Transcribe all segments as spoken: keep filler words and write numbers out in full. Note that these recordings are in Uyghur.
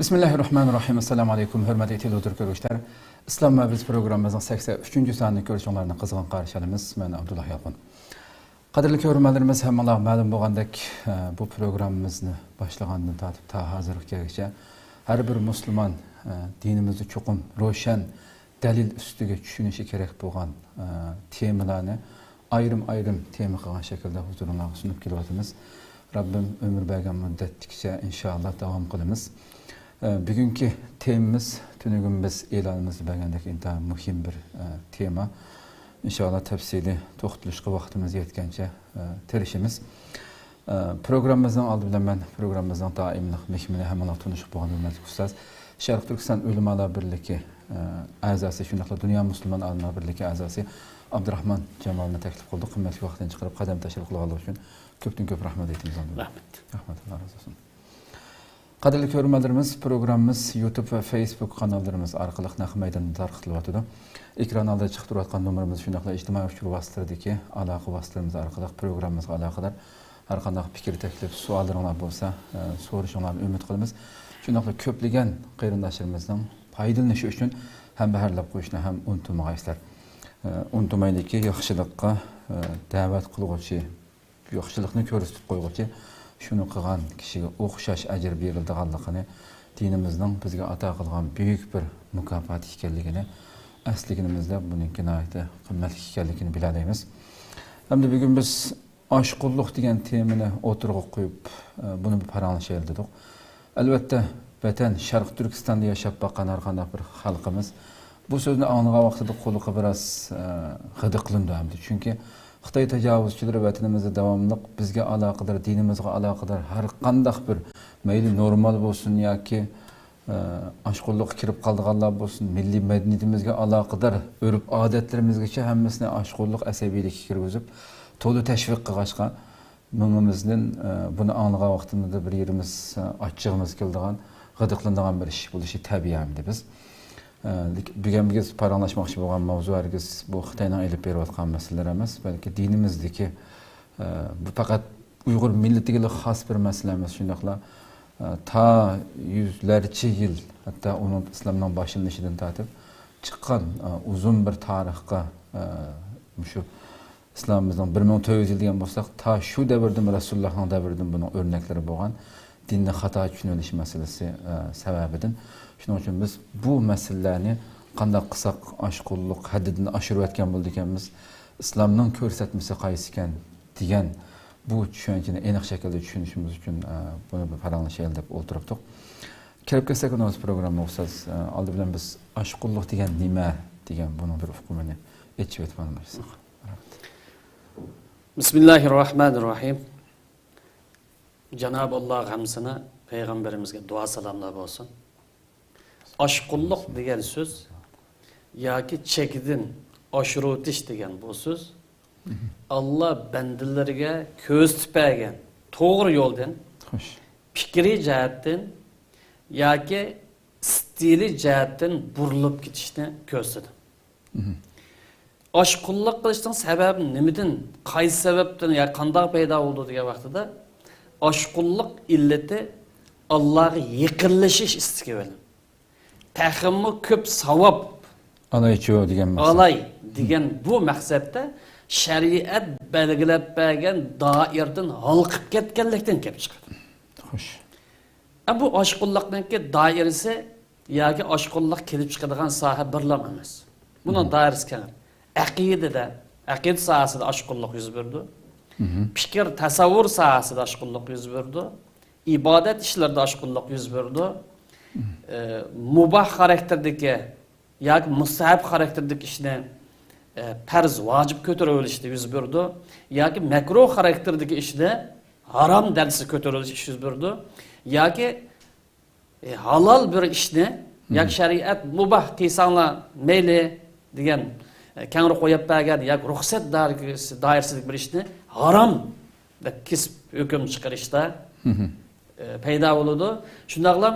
بىسمىللاھىررەھمانىررەھىم. ئەسسالامۇ ئەلەيكۇم، ھۆرمەتلىك تېلېۋىزور كۆرگۈچىلەر. ئىسلام ۋە بىز پروگراممىمىزنىڭ سەكسەن ئۈچىنچى سانىنى كۆرۈشۈڭلارنى قىزغىن قارشى ئالىمىز. مەن ئابدۇللا يالقۇن. قەدىرلىك كۆرۈرمەنلىرىمىز، ھەممىڭلارغا مەلۇم بولغاندەك، ئە، بۇ پروگراممىمىزنى باشلىغاندىن تارتىپ تا ھازىرغا كەلگۈچە ھەر بىر مۇسۇلمان، ئە، دىنىمىزنى چوقۇم روشەن دەلىل ئۈستىگە چۈشىنىشى كېرەك بولغان، ئە، تېمىلارنى ئايرىم-ئايرىم تېما قىلغان شەكىلدە ھۇزۇرۇڭلارغا سۇنۇپ كېلىۋاتىمىز. رەببىم ئۆمۈر بەرگەن مۇددەتكىچە ئىنشائاللا داۋام قىلىمىز. ئە، بۈگۈنكى تېمىمىز، تۈنۈگۈن بىز ئېلانىمىزدا بەرگەندەك، ئىنتايىن مۇھىم بىر، ئە، تېما. ئىنشائاللا تەپسىلىي توختىلىشقا ۋاقتىمىز يەتكەنچە، ئە، تىرىشىمىز. ئە، پروگراممىمىزنىڭ ئالدى بىلەن مەن پروگراممىمىزنىڭ دائىملىق مېھمىنى، ھەممىڭلار تونۇشۇپ بولغان ھۆرمەتلىك ئۇستاز، شەرقىي تۈركىستان ئۆلىمالار بىرلىكى، ئە، ئەزاسى، شۇنداقلا دۇنيا مۇسۇلمان ئالىملار بىرلىكى ئەزاسى ئابدۇراخمان جامالنى تەكلىپ قىلدۇق. قىممەتلىك ۋاقتىنى چىقىرىپ قەدەم تەشرىپ قىلغانلىقى ئۈچۈن كۆپتىن كۆپ رەھمەت ئېيتىمىز ئاندىن. رەھمەت. رەھمەت، ئاللا رازى بولسۇن. قەدىرلىك كۆرۈرمەنلىرىمىز، پروگراممىمىز يۇتۇب ۋە فېيسبۇك قاناللىرىمىز ئارقىلىق نەق مەيداندا تارقىتىلىۋاتىدۇ. ئېكران ئالدىدا چىقىپ تۇرۇۋاتقان نومۇرىمىز، شۇنداقلا ئىجتىمائىي ئۇچۇر ۋاسىتىلىرىدىكى ئالاقە ۋاسىتىلىرىمىز ئارقىلىق پروگراممىمىزغا ئالاقىدار ھەر قانداق پىكىر، تەكلىپ، سوئاللىرىڭلار بولسا، ئە، سورىشىڭلارنى ئۈمىد قىلىمىز. شۇنداقلا كۆپلىگەن قېرىنداشلىرىمىزنىڭ پايدىلىنىشى ئۈچۈن ھەمبەھىرلەپ قويۇشنى ھەم ئۇنتۇمىغايسىلەر. ئە، ئۇنتۇمايلىكى، ياخشىلىققا، ئە، دەۋەت قىلغۇچى، ياخشىلىقنى كۆرسىتىپ قويغۇچى، شۇنى قىلغان كىشىگە ئوخشاش ئەجىر بېرىلىدىغانلىقىنى دىنىمىزنىڭ بىزگە ئاتا قىلغان بۈيۈك بىر مۇكاپاتى ئىكەنلىكىنى ئەسلىگىنىمىزدە، بۇنىڭكى ناھايىتى قىممەتلىك ئىكەنلىكىنى بىلەلەيمىز. ئەمدى بۈگۈن بىز ئاشقۇنلۇق دېگەن تېمىنى ئوتتۇرىغا قويۇپ، ئە، بۇنى بىر پاراڭلىشايلى دېدۇق. ئەلۋەتتە، ۋەتەن شەرقىي تۈركىستاندا ياشاپ باققان ھەر قانداق بىر خەلقىمىز بۇ سۆزنى ئاڭلىغان ۋاقتىدا قۇلىقى بىراز، ئە، غىدىقلىنىدۇ ئەمدى. چۈنكى خىتاي تاجاۋۇزچىلىرى ۋەتىنىمىزدە داۋاملىق بىزگە ئالاقىدار، دىنىمىزغا ئالاقىدار ھەر قانداق بىر، مەيلى نورمال بولسۇن ياكى ئاشقۇنلۇققا كىرىپ قالىدىغانلار بولسۇن، مىللىي مەدەنىيىتىمىزگە ئالاقىدار ئۆرپ-ئادەتلىرىمىزگىچە ھەممىسىنى ئاشقۇنلۇق ئەسەبىيلىككە كىرگۈزۈپ، تولا تەشۋىق قىلغاچقا، مېڭىمىزدىن، ئە، بۇنى ئاڭلىغان ۋاقتىمىزدا بىر يېرىمىز، ئە، ئاچچىقىمىز كېلىدىغان، غىدىقلىنىدىغان بىر ئىش بولۇشى تەبىئىي ئەمدى بىز. ئە، لېكىن بۈگۈن بىز پاراڭلاشماقچى بولغان ماۋزۇ ھەرگىز بۇ خىتاينىڭ ئېلىپ بېرىۋاتقان مەسىلىلىرى ئەمەس، بەلكى دىنىمىزدىكى، ئە، بۇ پەقەت ئۇيغۇر مىللىتىگىلا خاس بىر مەسىلە ئەمەس، شۇنداقلا، ئە، تا يۈزلەرچە يىل، ھەتتا ئۇنىڭ، ئىسلامنىڭ باشلىنىشىدىن تارتىپ چىققان، ئە، ئۇزۇن بىر تارىخقا، ئە، مۇشۇ ئىسلامىمىزنىڭ بىر مىڭ تۆت يۈز يىل دېگەن بولساق، تا شۇ دەۋردىن، رەسۇلۇللاھنىڭ دەۋرىدىن بۇنىڭ ئۆرنەكلىرى بولغان دىننى خاتا چۈشىنىۋېلىش مەسىلىسى، ئە، سەۋەبىدىن. شۇنىڭ ئۈچۈن بىز بۇ مەسىلىلەرنى قانداق قىلساق ئاشقۇنلۇق ھەددىدىن ئاشۇرۇۋەتكەن بولىدىكەنمىز، ئىسلامنىڭ كۆرسەتمىسى قايسىكەن دېگەن بۇ چۈشەنچىنى ئېنىق شەكىلدە چۈشىنىشىمىز ئۈچۈن، ئە، بۇنى بىر پاراڭلىشايلى دەپ ئولتۇرۇپتۇق. كىرىپ كەتسەك ئۇنىڭ پروگرامما ئۇستاز، ئە، ئالدى بىلەن بىز ئاشقۇنلۇق دېگەن نېمە دېگەن بۇنىڭ بىر ئۇقۇمىنى ئېچىۋېتىپ ئالماشساق. بىسمىللاھىر راھمانىر راھىم. جانابى ئاللاغا ھەمسىنا، پەيغەمبىرىمىزگە دۇئا سالاملار بولسۇن. ئاشقۇنلۇق دېگەن سۆز ياكى چەكتىن ئاشۇرۇۋېتىش دېگەن بۇ سۆز ئاللا بەندىلىرىگە كۆرسىتىپ بەرگەن توغرا يولدىن، خوش، پىكرىي جەھەتتىن ياكى ئىستىلى جەھەتتىن بۇرۇلۇپ كېتىشنى كۆرسىتىدۇ. ئاشقۇنلۇق قىلىشنىڭ سەۋەبى نېمىدىن، قايسى سەۋەبتىن يا قانداق پەيدا بولىدۇ دېگەن ۋاقتىدا، ئاشقۇنلۇق ئىللىتى ئاللاغا يېقىنلىشىش ئىستىكى بىلەن تېخىمۇ كۆپ ساۋاب ئالايچۇ دېگەن مەقسەت. ئالاي دېگەن بۇ مەقسەتتە شەرىئەت بەلگىلەپ بەرگەن دائىرىدىن ھالقىپ كەتكەنلىكتىن كېلىپ چىقىدۇ. خوش. ئە، بۇ ئاشقۇنلۇقنىڭكى دائىرىسى ياكى ئاشقۇنلۇق كېلىپ چىقىدىغان ساھە بىرلا ئەمەس. بۇنىڭ دائىرىسى كەڭ. ئەقىدىدە، ئەقىدە ساھەسىدە ئاشقۇنلۇق يۈز بېرىدۇ. پىكىر، تەسەۋۋۇر ساھەسىدە ئاشقۇنلۇق يۈز بېرىدۇ. ئىبادەت ئىشلىرىدا ئاشقۇنلۇق يۈز بېرىدۇ. ئە، مۇباھ خاراكتېردىكى ياكى مۇستەھەب خاراكتېردىكى ئىشنى، ئە، پەرز، ۋاجىپ كۆتۈرۈۋېلىشتە يۈز بېرىدۇ. ياكى مەكرۇھ خاراكتېردىكى ئىشنى ھارام دەرىجىسىگە كۆتۈرۈۋېلىش يۈز بېرىدۇ. ياكى، ئە، ھالال بىر ئىشنى ياكى شەرىئەت مۇباھ قىلساڭلار مەيلى دېگەن، ئە، كەڭرى قويۇپ بەرگەن ياكى رۇخسەت دائىرىسى، دائىرىسىدىكى بىر ئىشنى ھارام دەپ كېسىپ ھۆكۈم چىقىرىشتا، ئە، پەيدا بولىدۇ. شۇنداقلا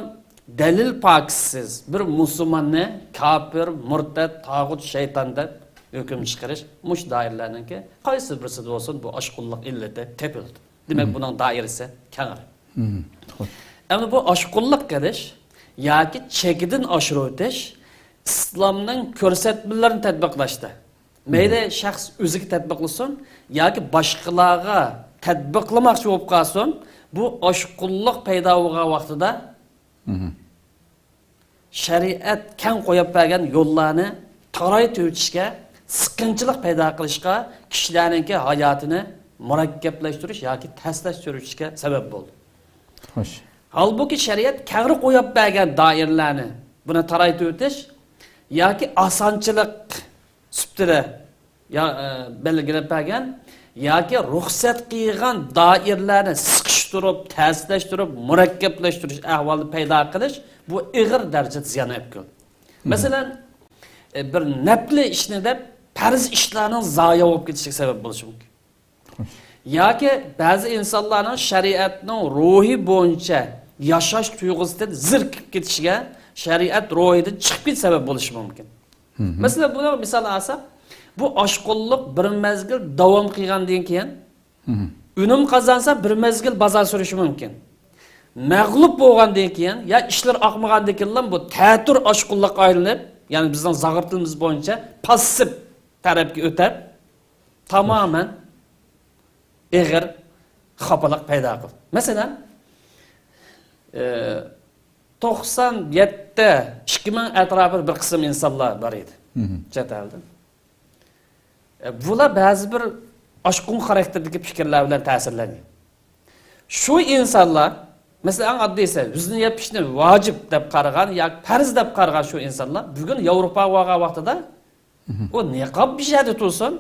دەلىل پاكىتسىز بىر مۇسۇلماننى كاپىر، مۇرتەت، تاغۇت، شەيتان دەپ ھۆكۈم چىقىرىش مۇشۇ دائىرىلەرنىڭكى قايسى بىرسىدە بولسۇن بۇ ئاشقۇنلۇق ئىللىتى تېپىلىدۇ. دېمەك، بۇنىڭ دائىرىسى كەڭرى. ئەمدى بۇ ئاشقۇنلۇق قىلىش ياكى چېكىدىن ئاشۇرۇۋېتىش ئىسلامنىڭ كۆرسەتمىلىرىنى تەتبىقلاشتا، مەيلى شەخس ئۆزىگە تەتبىقلىسۇن ياكى باشقىلارغا تەتبىقلىماقچى بولۇپ قالسۇن، بۇ ئاشقۇنلۇق پەيدا بولغان ۋاقتىدا شەرىئەت كەڭ قويۇپ بەرگەن يوللارنى تارايتىۋېتىشكە، سىققىنچىلىق پەيدا قىلىشقا، كىشىلەرنىڭكى ھاياتىنى مۇرەككەپلەشتۈرۈش ياكى تەسلەشتۈرۈشكە سەۋەب بولدى. خوش. ھالبۇكى، شەرىئەت كەڭرى قويۇپ بەرگەن دائىرىلەرنى، بۇنى تارايتىۋېتىش ياكى ئاسانچىلىق سۈپىتىدە يا، ئە، بەلگىلەپ بەرگەن ياكى رۇخسەت قىلغان دائىرىلەرنى سىقىشتۇرۇپ، تەسلەشتۈرۈپ، مۇرەككەپلەشتۈرۈش ئەھۋالىنى پەيدا قىلىش، بۇ ئېغىر دەرىجىدە زىيان ئەپ كېلىدۇ. مەسىلەن، ئە، بىر نەپلى ئىشنى دەپ، پەرز ئىشلارنىڭ زايە بولۇپ كېتىشىگە سەۋەب بولۇشى مۇمكىن. ياكى بەزى ئىنسانلارنىڭ شەرىئەتنىڭ روھى بويىچە ياشاش تۇيغۇسىدىن زېرىكىپ كېتىشىگە، شەرىئەت روھىدىن چىقىپ كېتىش سەۋەب بولۇشى مۇمكىن. مەسىلەن، بۇنىڭ مىسال ئالساق، بۇ ئاشقۇنلۇق بىر مەزگىل داۋام قىلغاندىن كېيىن، ئۈنۈم قازانسا، بىر مەزگىل بازار سۈرۈشى مۇمكىن. مەغلۇپ بولغاندىن كېيىن يا ئىشلار ئاقمىغاندىن كېيىنلا بۇ تەتۈر ئاشقۇنلۇققا ئايلىنىپ، يەنى بىزنىڭ زاغرا تىلىمىز بويىچە پاسسىپ تەرەپكە ئۆتەپ، تامامەن ئېغىر خاپىلىق پەيدا قىلدى. مەسىلەن، ئى، توقسان يەتتە، ئىككى مىڭ ئەتراپىدا بىر قىسىم ئىنسانلار بار ئىدى چەت ئەلدە. ئى، بۇلار بەزى بىر ئاشقۇن خاراكتېردىكى پىكىرلەر بىلەن تەسىرلەنگەن. شۇ ئىنسانلار، مەسىلەن، ئەڭ ئاددىيسى، يۈزنى يېپىشنى ۋاجىپ دەپ قارىغان ياكى پەرز دەپ قارىغان شۇ ئىنسانلار بۈگۈن ياۋروپاغا بارغان ۋاقتىدا ئۇ نىقاب بىر يەردە تۇرسۇن،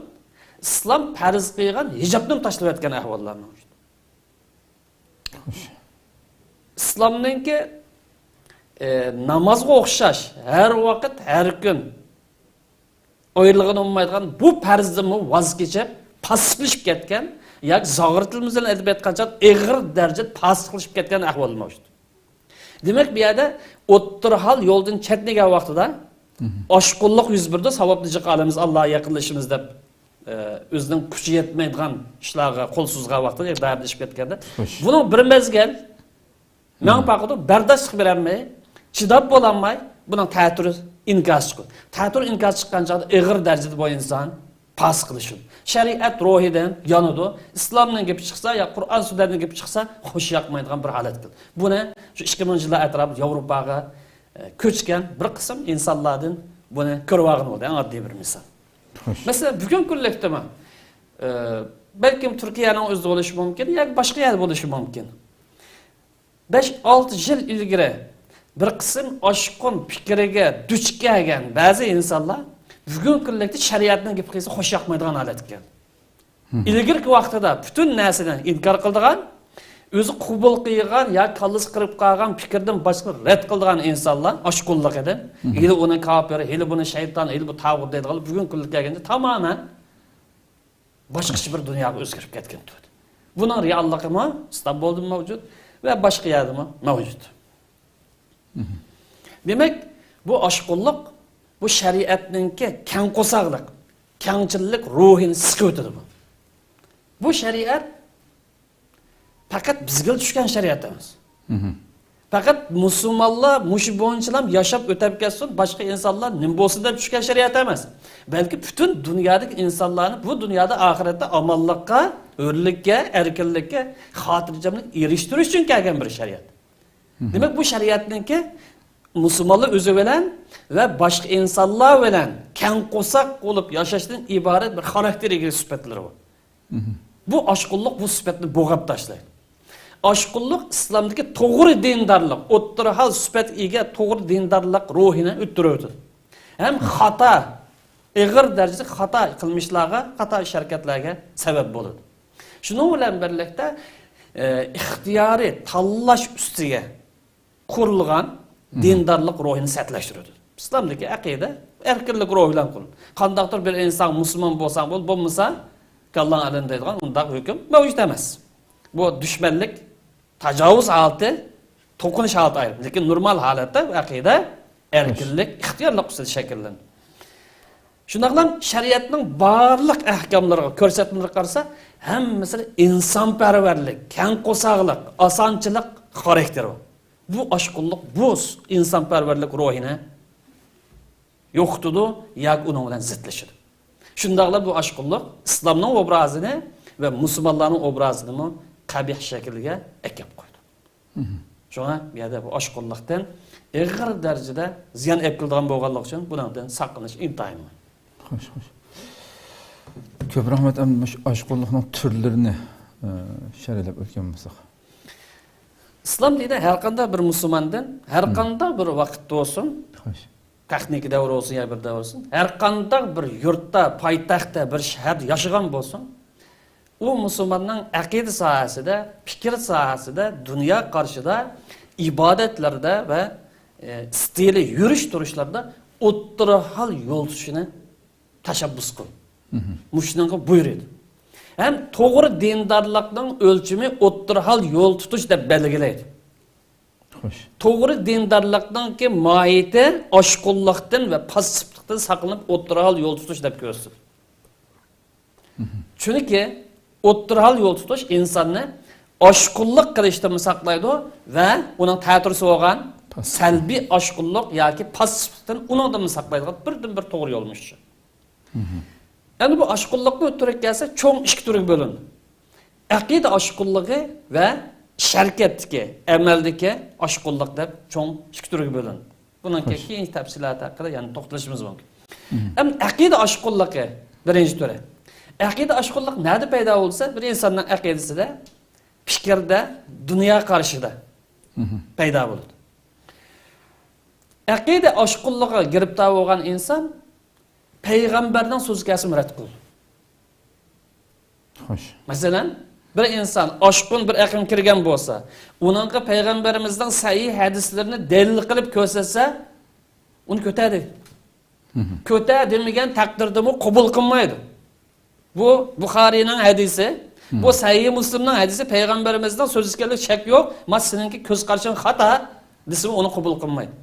ئىسلام پەرز قىلغان ھىجابنىمۇ تاشلىۋەتكەن ئەھۋاللار مەۋجۇت. خوش. ئىسلامنىڭكى، ئى، نامازغا ئوخشاش ھەر ۋاقىت، ھەر كۈن ئايرىلغىلى بولمايدىغان بۇ پەرزدىنمۇ ۋاز كېچىپ، پاسسىپلىشىپ كەتكەن ياكى زاغرا تىلىمىز بىلەن ئېيتىپ ئېيتقان چاغدا ئېغىر دەرىجىدە پاسىقلىشىپ كەتكەن ئەھۋال مەۋجۇت. دېمەك، بۇ يەردە ئوتتۇرا ھال يولدىن چەتنىگەن ۋاقتىدا ئاشقۇنلۇق يۈز بېرىدۇ، ساۋابنى جىق ئالىمىز، ئاللاغا يېقىنلىشىمىز دەپ، ئى، ئۆزىنىڭ كۈچى يەتمەيدىغان ئىشلارغا قول سوزغان ۋاقتىدا، دەردلىشىپ كەتكەندە. خوش. بۇنىڭ بىر مەزگىل مېڭىپ باقىدۇ، بەرداشلىق بېرەلمەي، چىداپ بولالماي، بۇنىڭ تەتۈرى ئىنكاس چىقىدۇ. تەتۈر ئىنكاس چىققان چاغدا ئېغىر دەرىجىدە بۇ ئىنسان پاسىقلىشىدۇ. شەرىئەت روھىدىن يانىدۇ. ئىسلامنىڭ گېپى چىقسا يا قۇرئان سۈننەتنىڭ گېپى چىقسا، خوش ياقمايدىغان بىر ھالەتكە كېلىدۇ. بۇنى شۇ ئىككى مىڭىنچى يىللار ئەتراپىدا ياۋروپاغا، ئە، كۆچكەن بىر قىسىم ئىنسانلاردىن بۇنى كۆرۈۋالغىلى بولىدۇ. ئەڭ ئاددىي بىر مىسال. خوش. مەسىلەن، بۈگۈنكى كۈنلۈكتىمۇ، ئە، بەلكىم تۈركىيەنىڭ ئۆزىدە بولۇشى مۇمكىن ياكى باشقا يەردە بولۇشى مۇمكىن. بەش-ئالتە يىل ئىلگىرى بىر قىسىم ئاشقۇن پىكرىگە دۇچ كەلگەن بەزى ئىنسانلار بۈگۈنكى كۈنلۈكتە شەرىئەتنىڭ گېپى قىلسا خوش ياقمايدىغان ھالەتكە كەلدى. ئىلگىرىكى ۋاقتىدا پۈتۈن نەرسىنى ئىنكار قىلىدىغان، ئۆزى قوبۇل قىلغان يا كاللىسى قىرىپ قالغان پىكىردىن باشقىنى رەت قىلىدىغان ئىنسانلار ئاشقۇنلۇق ئىدى. ھېلى ئۇنى كاپىر، ھېلى بۇنى شەيتان، ھېلى بۇ تاغۇت دەيدىغانلار بۈگۈنكى كۈنلۈككە كەلگەندە تامامەن باشقىچە بىر دۇنياغا ئۆزگىرىپ كەتكەن تۇردى. بۇنىڭ رېئاللىقىمۇ ئىستانبۇلدىمۇ مەۋجۇت ۋە باشقا يەردىمۇ مەۋجۇت. دېمەك، بۇ ئاشقۇنلۇق، بۇ شەرىئەتنىڭكى كەڭ قورساقلىق، كەڭچىللىك روھىنى سىقىۋېتىدۇ بۇ. بۇ شەرىئەت پەقەت بىزگىلا چۈشكەن شەرىئەت ئەمەس. پەقەت مۇسۇلمانلار مۇشۇ بويىچىلا ياشاپ ئۆتەپ كەتسۇن، باشقا ئىنسانلار نېمە بولسۇن دەپ چۈشكەن شەرىئەت ئەمەس. بەلكى پۈتۈن دۇنيادىكى ئىنسانلارنى بۇ دۇنيادا، ئاخىرەتتە ئامانلىققا، ھۆرلۈككە، ئەركىنلىككە، خاتىرجەملىككە ئېرىشتۈرۈش ئۈچۈن كەلگەن بىر شەرىئەت. دېمەك، بۇ شەرىئەتنىڭكى مۇسۇلمانلار ئۆزى بىلەن ۋە باشقا ئىنسانلار بىلەن كەڭ قورساق بولۇپ ياشاشتىن ئىبارەت بىر خاراكتېرىگە ئىگە سۈپەتلىرى بار. بۇ ئاشقۇنلۇق بۇ سۈپەتنى بوغاپ تاشلايدۇ. ئاشقۇنلۇق ئىسلامدىكى توغرا دىندارلىق، ئوتتۇرا ھال سۈپەتكە ئىگە توغرا دىندارلىق روھىنى ئۆتتۈرۈۋېتىدۇ. ھەم خاتا، ئېغىر دەرىجىدە خاتا قىلمىشلارغا، خاتا ئىش ھەرىكەتلەرگە سەۋەب بولىدۇ. شۇنىڭ بىلەن بىرلىكتە، ئە، ئىختىيارىي تاللاش ئۈستىگە قۇرۇلغان دىندارلىق روھىنى سەتلەشتۈرىدۇ. ئىسلامدىكى ئەقىدە ئەركىنلىك روھى بىلەن قۇرۇلغان. قانداقتۇر بىر ئىنسان مۇسۇلمان بولساڭ بول، بولمىسا كاللاڭ ئېلىن دەيدىغان ئۇنداق ھۆكۈم مەۋجۇت ئەمەس. بۇ دۈشمەنلىك، تاجاۋۇز ھالىتى، توقۇنۇش ھالىتى ئايرىم. لېكىن نورمال ھالەتتە بۇ ئەقىدە ئەركىنلىك، ئىختىيارلىق ئۈستىدە شەكىللىنىدۇ. شۇنداقلا شەرىئەتنىڭ بارلىق ئەھكاملىرىغا، كۆرسەتمىلىرىگە قارىسا، ھەممىسىدە ئىنسانپەرۋەرلىك، كەڭ قورساقلىق، ئاسانچىلىق خاراكتېرى بار. بۇ ئاشقۇنلۇق بۇ ئىنسانپەرۋەرلىك روھىنى يوقىتىدۇ ياكى ئۇنىڭ بىلەن زىتلىشىدۇ. شۇنداقلا بۇ ئاشقۇنلۇق ئىسلامنىڭ ئوبرازىنى ۋە مۇسۇلمانلارنىڭ ئوبرازىنىمۇ قەبىھ شەكىلگە ئەكەپ قويىدۇ. شۇڭا بۇ يەردە بۇ ئاشقۇنلۇقتىن ئېغىر دەرىجىدە زىيان ئەپ كېلىدىغان بولغانلىقى ئۈچۈن بۇنىڭدىن ساقلىنىش ئىنتايىن مۇھىم. خوش، خوش. كۆپ رەھمەت. ئەمدى مۇشۇ ئاشقۇنلۇقنىڭ تۈرلىرىنى، ئە، شەرھلەپ ئۆتكەن بولساق. ئىسلام دىنى ھەر قانداق بىر مۇسۇلماندىن، ھەر قانداق بىر ۋاقىتتا بولسۇن، خوش، تېخنىكا دەۋرى بولسۇن يا بىر دەۋر بولسۇن، ھەر قانداق بىر يۇرتتا، پايتەختتە، بىر شەھەردە ياشىغان بولسۇن، ئۇ مۇسۇلماننىڭ ئەقىدە ساھەسىدە، پىكىر ساھەسىدە، دۇنيا قارىشىدا، ئىبادەتلىرىدە ۋە، ئە، ئىستىلى، يۈرۈش تۇرۇشلىرىدا ئوتتۇرا ھال يول تۇتۇشىنى تەشەببۇس قىل. مۇشۇنىڭغا بۇيرۇيدۇ. ھەم توغرا دىندارلىقنىڭ ئۆلچىمى ئوتتۇرا ھال يول تۇتۇش دەپ بەلگىلەيدۇ. خوش. توغرا دىندارلىقنىڭكى ماھىيىتى ئاشقۇنلۇقتىن ۋە پاسسىپلىقتىن ساقلىنىپ، ئوتتۇرا ھال يول تۇتۇش دەپ كۆرسىتىدۇ. چۈنكى ئوتتۇرا ھال يول تۇتۇش ئىنساننى ئاشقۇنلۇق قىلىشتىنمۇ ساقلايدۇ ۋە ئۇنىڭ تەتۈرىسى بولغان پاسسىپ، سەلبىي ئاشقۇنلۇق ياكى پاسسىپلىقتىن ئۇنىڭدىنمۇ ساقلايدىغان بىردىنبىر توغرا يولمۇش شۇ. ئەمدى بۇ ئاشقۇنلۇقنىڭ تۈرىگە كەلسەك، چوڭ ئىككى تۈرگە بۆلۈنىدۇ. ئەقىدە ئاشقۇنلۇقى ۋە ئىش ھەرىكەتتىكى، ئەمەلدىكى ئاشقۇنلۇق دەپ چوڭ ئىككى تۈرگە بۆلۈنىدۇ. بۇنىڭ خوش. كېيىنكى تەپسىلاتى ھەققىدە يەنە توختىلىشىمىز مۇمكىن. ئەمدى ئەقىدە ئاشقۇنلۇقى بىرىنچى تۈرى. ئەقىدە ئاشقۇنلۇق نەدە پەيدا بولىدۇ دېسە، بىر ئىنساننىڭ ئەقىدىسىدە، پىكىردە، دۇنيا قارىشىدا پەيدا بولىدۇ. ئەقىدە ئاشقۇنلۇقىغا گىرىپتار بولغان ئىنسان پەيغەمبەرنىڭ سۆزى كەلسىمۇ رەت قىلىدۇ. خوش. مەسىلەن، بىر ئىنسان ئاشقۇن بىر ئېقىم كىرگەن بولسا، ئۇنىڭغا پەيغەمبىرىمىزنىڭ سەھىھ ھەدىسلىرىنى دەلىل قىلىپ كۆرسەتسە، ئۇنى كۆتەر دەيدۇ. كۆتەر دېمىگەن تەقدىردىمۇ قوبۇل قىلمايدۇ. بۇ بۇخارىينىڭ ھەدىسى، بۇ سەھىھ مۇسلىمنىڭ ھەدىسى، پەيغەمبىرىمىزنىڭ سۆزى ئىكەنلىكى شەك يوق، ما سېنىڭكى كۆز قارىشىڭ خاتا دېسىمۇ ئۇنى قوبۇل قىلمايدۇ.